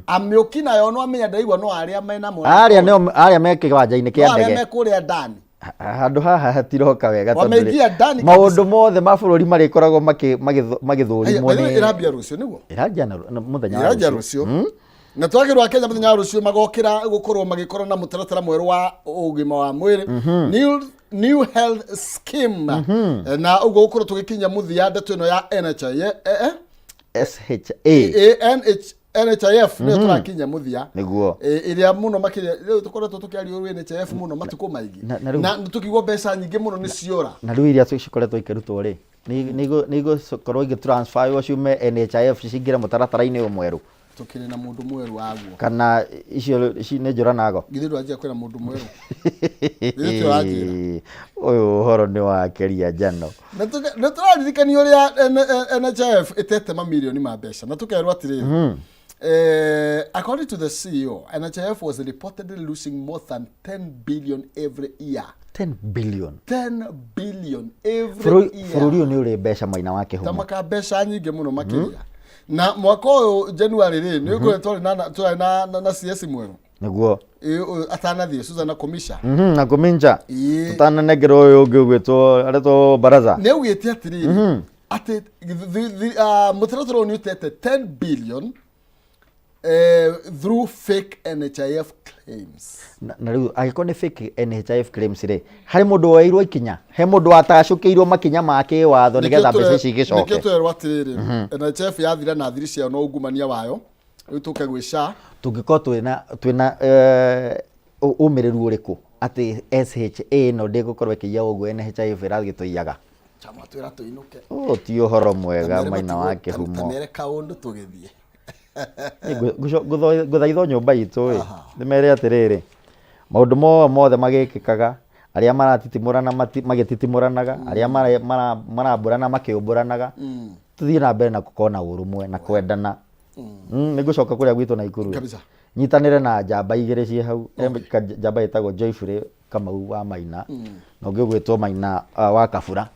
amĩũki nayo no amenya ndĩraigua no arĩa mena Arĩa nĩo arĩa me kĩwanja-inĩ no kĩa arĩa ndege. Me kũrĩa ndani. Handũ haha hatiroka wega tondũ rĩ, Wameingia ndani maũndũ mothe ma bũrũri marĩkoragwo magĩthũrimwo By the way, nĩ ĩrambia rũciũ nĩguo? Ĩranjia na mũthenya wa Ĩranjia rũciũ. Rũciũ. Na twagĩrwo Kenya mũthenya wa rũciũ magokĩra gũkorwo magĩkorwo na mũtaratara mwerũ wa ũgima wa mwĩrĩ, new health scheme, na ũguo gũkorwo tũgĩkinya mũthia ndeto ĩno ya NHIF, SHA. NH, NHIF nĩyo tũrakinya mũthia. Nĩguo. Ĩrĩa mũno makĩria rĩu tũkoretwo tũkĩaria ũru NHIF mũno matukũ maingĩ Na rĩu- na tũkigua mbeca nyingĩ mũno nĩ ciora. Na rĩu iria cikoretwo ikĩrutwo rĩ, nĩ igũkorwo igĩtransferwo ciume NHIF cingĩre mũtaratara-inĩ ũyũ mwerũ? Tũkĩrĩ na mũndũ mwerũ waguo. Kana icio nĩ njũra nago? Githĩ ndwanjia kwĩna mũndũ mwerũ? Githĩ tio wanjĩra? Ũyũ ũhoro nĩ wakeria njano. Na nĩ tũraririkanio ũrĩa NHIF ĩtete mamirioni ma mbeca, na tũkerwo atĩrĩrĩ, according to the CEO, NHIF was reportedly losing more than 10 billion every year. 10 billion? 10 billion every year. Bũrũri ũyũ nĩ ũrĩ mbeca maina wa kĩhumo. Tamaka mbeca nyingĩ mũno makĩria. Na mwaka ũyũ January rĩ, nĩ ũkũrĩ twarĩ na CS mwerũ. Nĩguo. Ĩ, atanathiĩ Susan Komisha. Na kũminja tũtananengerwo ũyũ ũngĩ ũgwĩtwo aretwo baraza. Nĩ augĩte atĩrĩrĩ, atĩ mũtaratara ũyũ nĩ ũtete 10 billion through fake NHIF claims. Na rĩu angĩkorwo nĩ fake NHIF claims rĩ, harĩ mũndũ woeirwo ikinya, he mũndũ watacũkĩirwo makinya ma kĩwatho nĩgetha mbeca ici Nĩkĩo igĩcoke? twerwo atĩrĩrĩ, NHIF yathira na thiri ciayo na ungumania wayo, rĩu tũke gwĩ SHA. Tũngĩkorwo twĩna ũmĩrĩru ũrĩkũ atĩ SHA ĩno ndĩgũkorwo ĩkĩiya ũguo NHIF ĩragĩtũiyaga? Chama twĩra tũinũke. Ũyũ ti ũhoro mwega maina wa kĩhumo. Tamere kaũndũ tũgĩthiĩ. Ngũthaithwo nyũmba itũ ĩ nĩ mere atĩrĩrĩ, maũndũ mothe magĩkĩkaga, arĩa maratitimũrana magĩtitimũranaga, arĩa marambũrana makĩũmbũranaga, tũthiĩ na mbere na gũkorwo na ũrũmwe na kwendana. Nĩ ngũcoka kũrĩa gwitũ Naikuru ĩ. Kabisa. Nyitanĩre na njamba igĩrĩ ciĩ hau. He njamba ĩtagwo Joyfrey Kamau wa Maina na ũngĩ ũgwĩtwo Maina wa Kabura.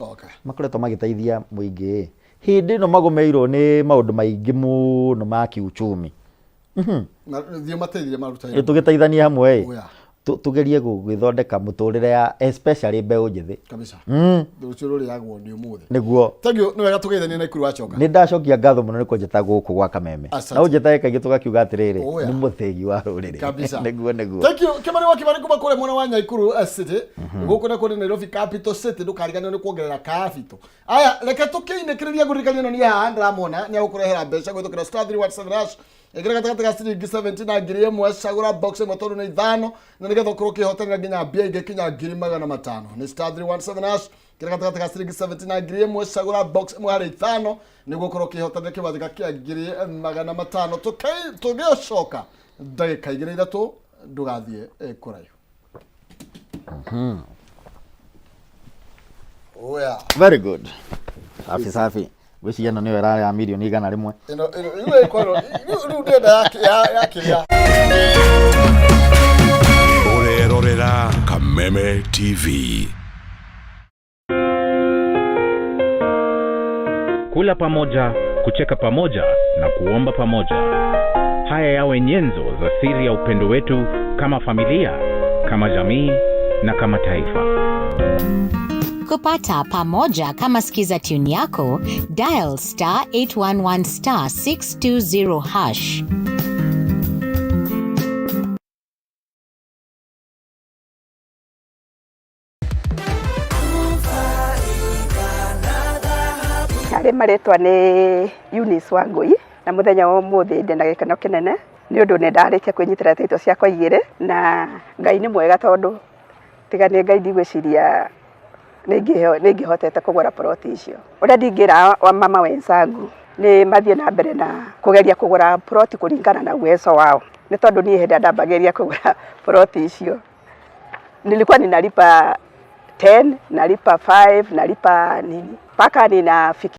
Makoretwo magĩteithia mũingĩ ĩ hĩndĩ ĩno magũmĩirwo nĩ maũndũ maingĩ mũno ma kiuchumi. Na thiĩ mateithie maruta Ĩ tũgĩteithanie hamwe ĩ. Oya. Tũgerie gwĩthondeka mũtũrĩre ya especially mbeũ njĩthĩ. Kabisa. Rũciũ rũrĩagwo nĩ ũmũthĩ. Nĩguo. Thank you, nĩ wega tũgeithanie na Ikuru wacoka. Nĩ ndacokia ngatho mũno nĩ kũnjĩta gũkũ gwa Kameme. Asante. Na ũnjĩtage kaingĩ tũgakiuga atĩrĩrĩ, Oh, yeah. nĩ mũthĩgi wa rũrĩrĩ. Kabisa. Nĩguo, nĩguo. Thank you. Kimani wa Kimani kuma kũrĩa mwena wa Nyaikuru City. Gũkũ na kũrĩ Nairobi Capital City, ndũkariganĩrwo nĩ kuongerera capital. Aya, reke tũkĩinĩkĩrĩria ngũririkanie ĩno niĩ haha ndĩramona nĩ agũkũrehera mbeca kũhĩtũkĩra *317#. Ĩkĩra gatagatĩ ga ciringi 70 na 1000, cagũra box ĩmwe tondũ nĩ ithano, na nĩgetha ũkorwo ũkĩhotanĩra nginya mbia ingĩ kinya 500,000. Nĩ *317#, ĩkĩra gatagatĩ ga ciringi 70 na 1000, cagũra box ĩmwe harĩ ithano nĩguo ũkorwo ũkĩhotanĩra kĩwanjĩka kĩa 500,000. Tũgĩcoka ndagĩka igĩrĩ ithatũ, ndũgathiĩ kũraihu. Oya. Very good. Safi safi. Ngwĩciria ĩno nĩyo ĩrarĩ ya mirioni 100. Ĩno ĩno rĩu ĩkorwo rĩu ndĩrenda ya kĩrĩa. Ũrerorera Kameme TV. Kula pamoja, kucheka pamoja na kuomba pamoja. Haya yawe nyenzo za siri ya upendo wetu kama familia, kama jamii na kama taifa. Kupata pamoja kama skiza tune yako, dial *811 *620#. Harĩ marĩtwa nĩ Eunice Wangũi, na mũthenya wa ũmũthĩ ndĩ na gĩkeno kĩnene nĩ ũndũ nĩ ndarĩkia kwĩnyitĩra title ciakwa igĩrĩ, na Ngai nĩ mwega tondũ tiga nĩ Ngai ndigwĩciria nĩ ingĩhotete kũgũra ploti icio. Ũrĩa ndingĩra wa mama wenzangu nĩ mathiĩ na mbere na kũgeria kũgũra ploti kũringana na uwezo wao, nĩ tondũ niĩ hĩndĩ ĩrĩa ndambagĩrĩria kũgũra ploti icio nilikuwa ninalipa 10, nalipa 5, nalipa nini mpaka ninafikia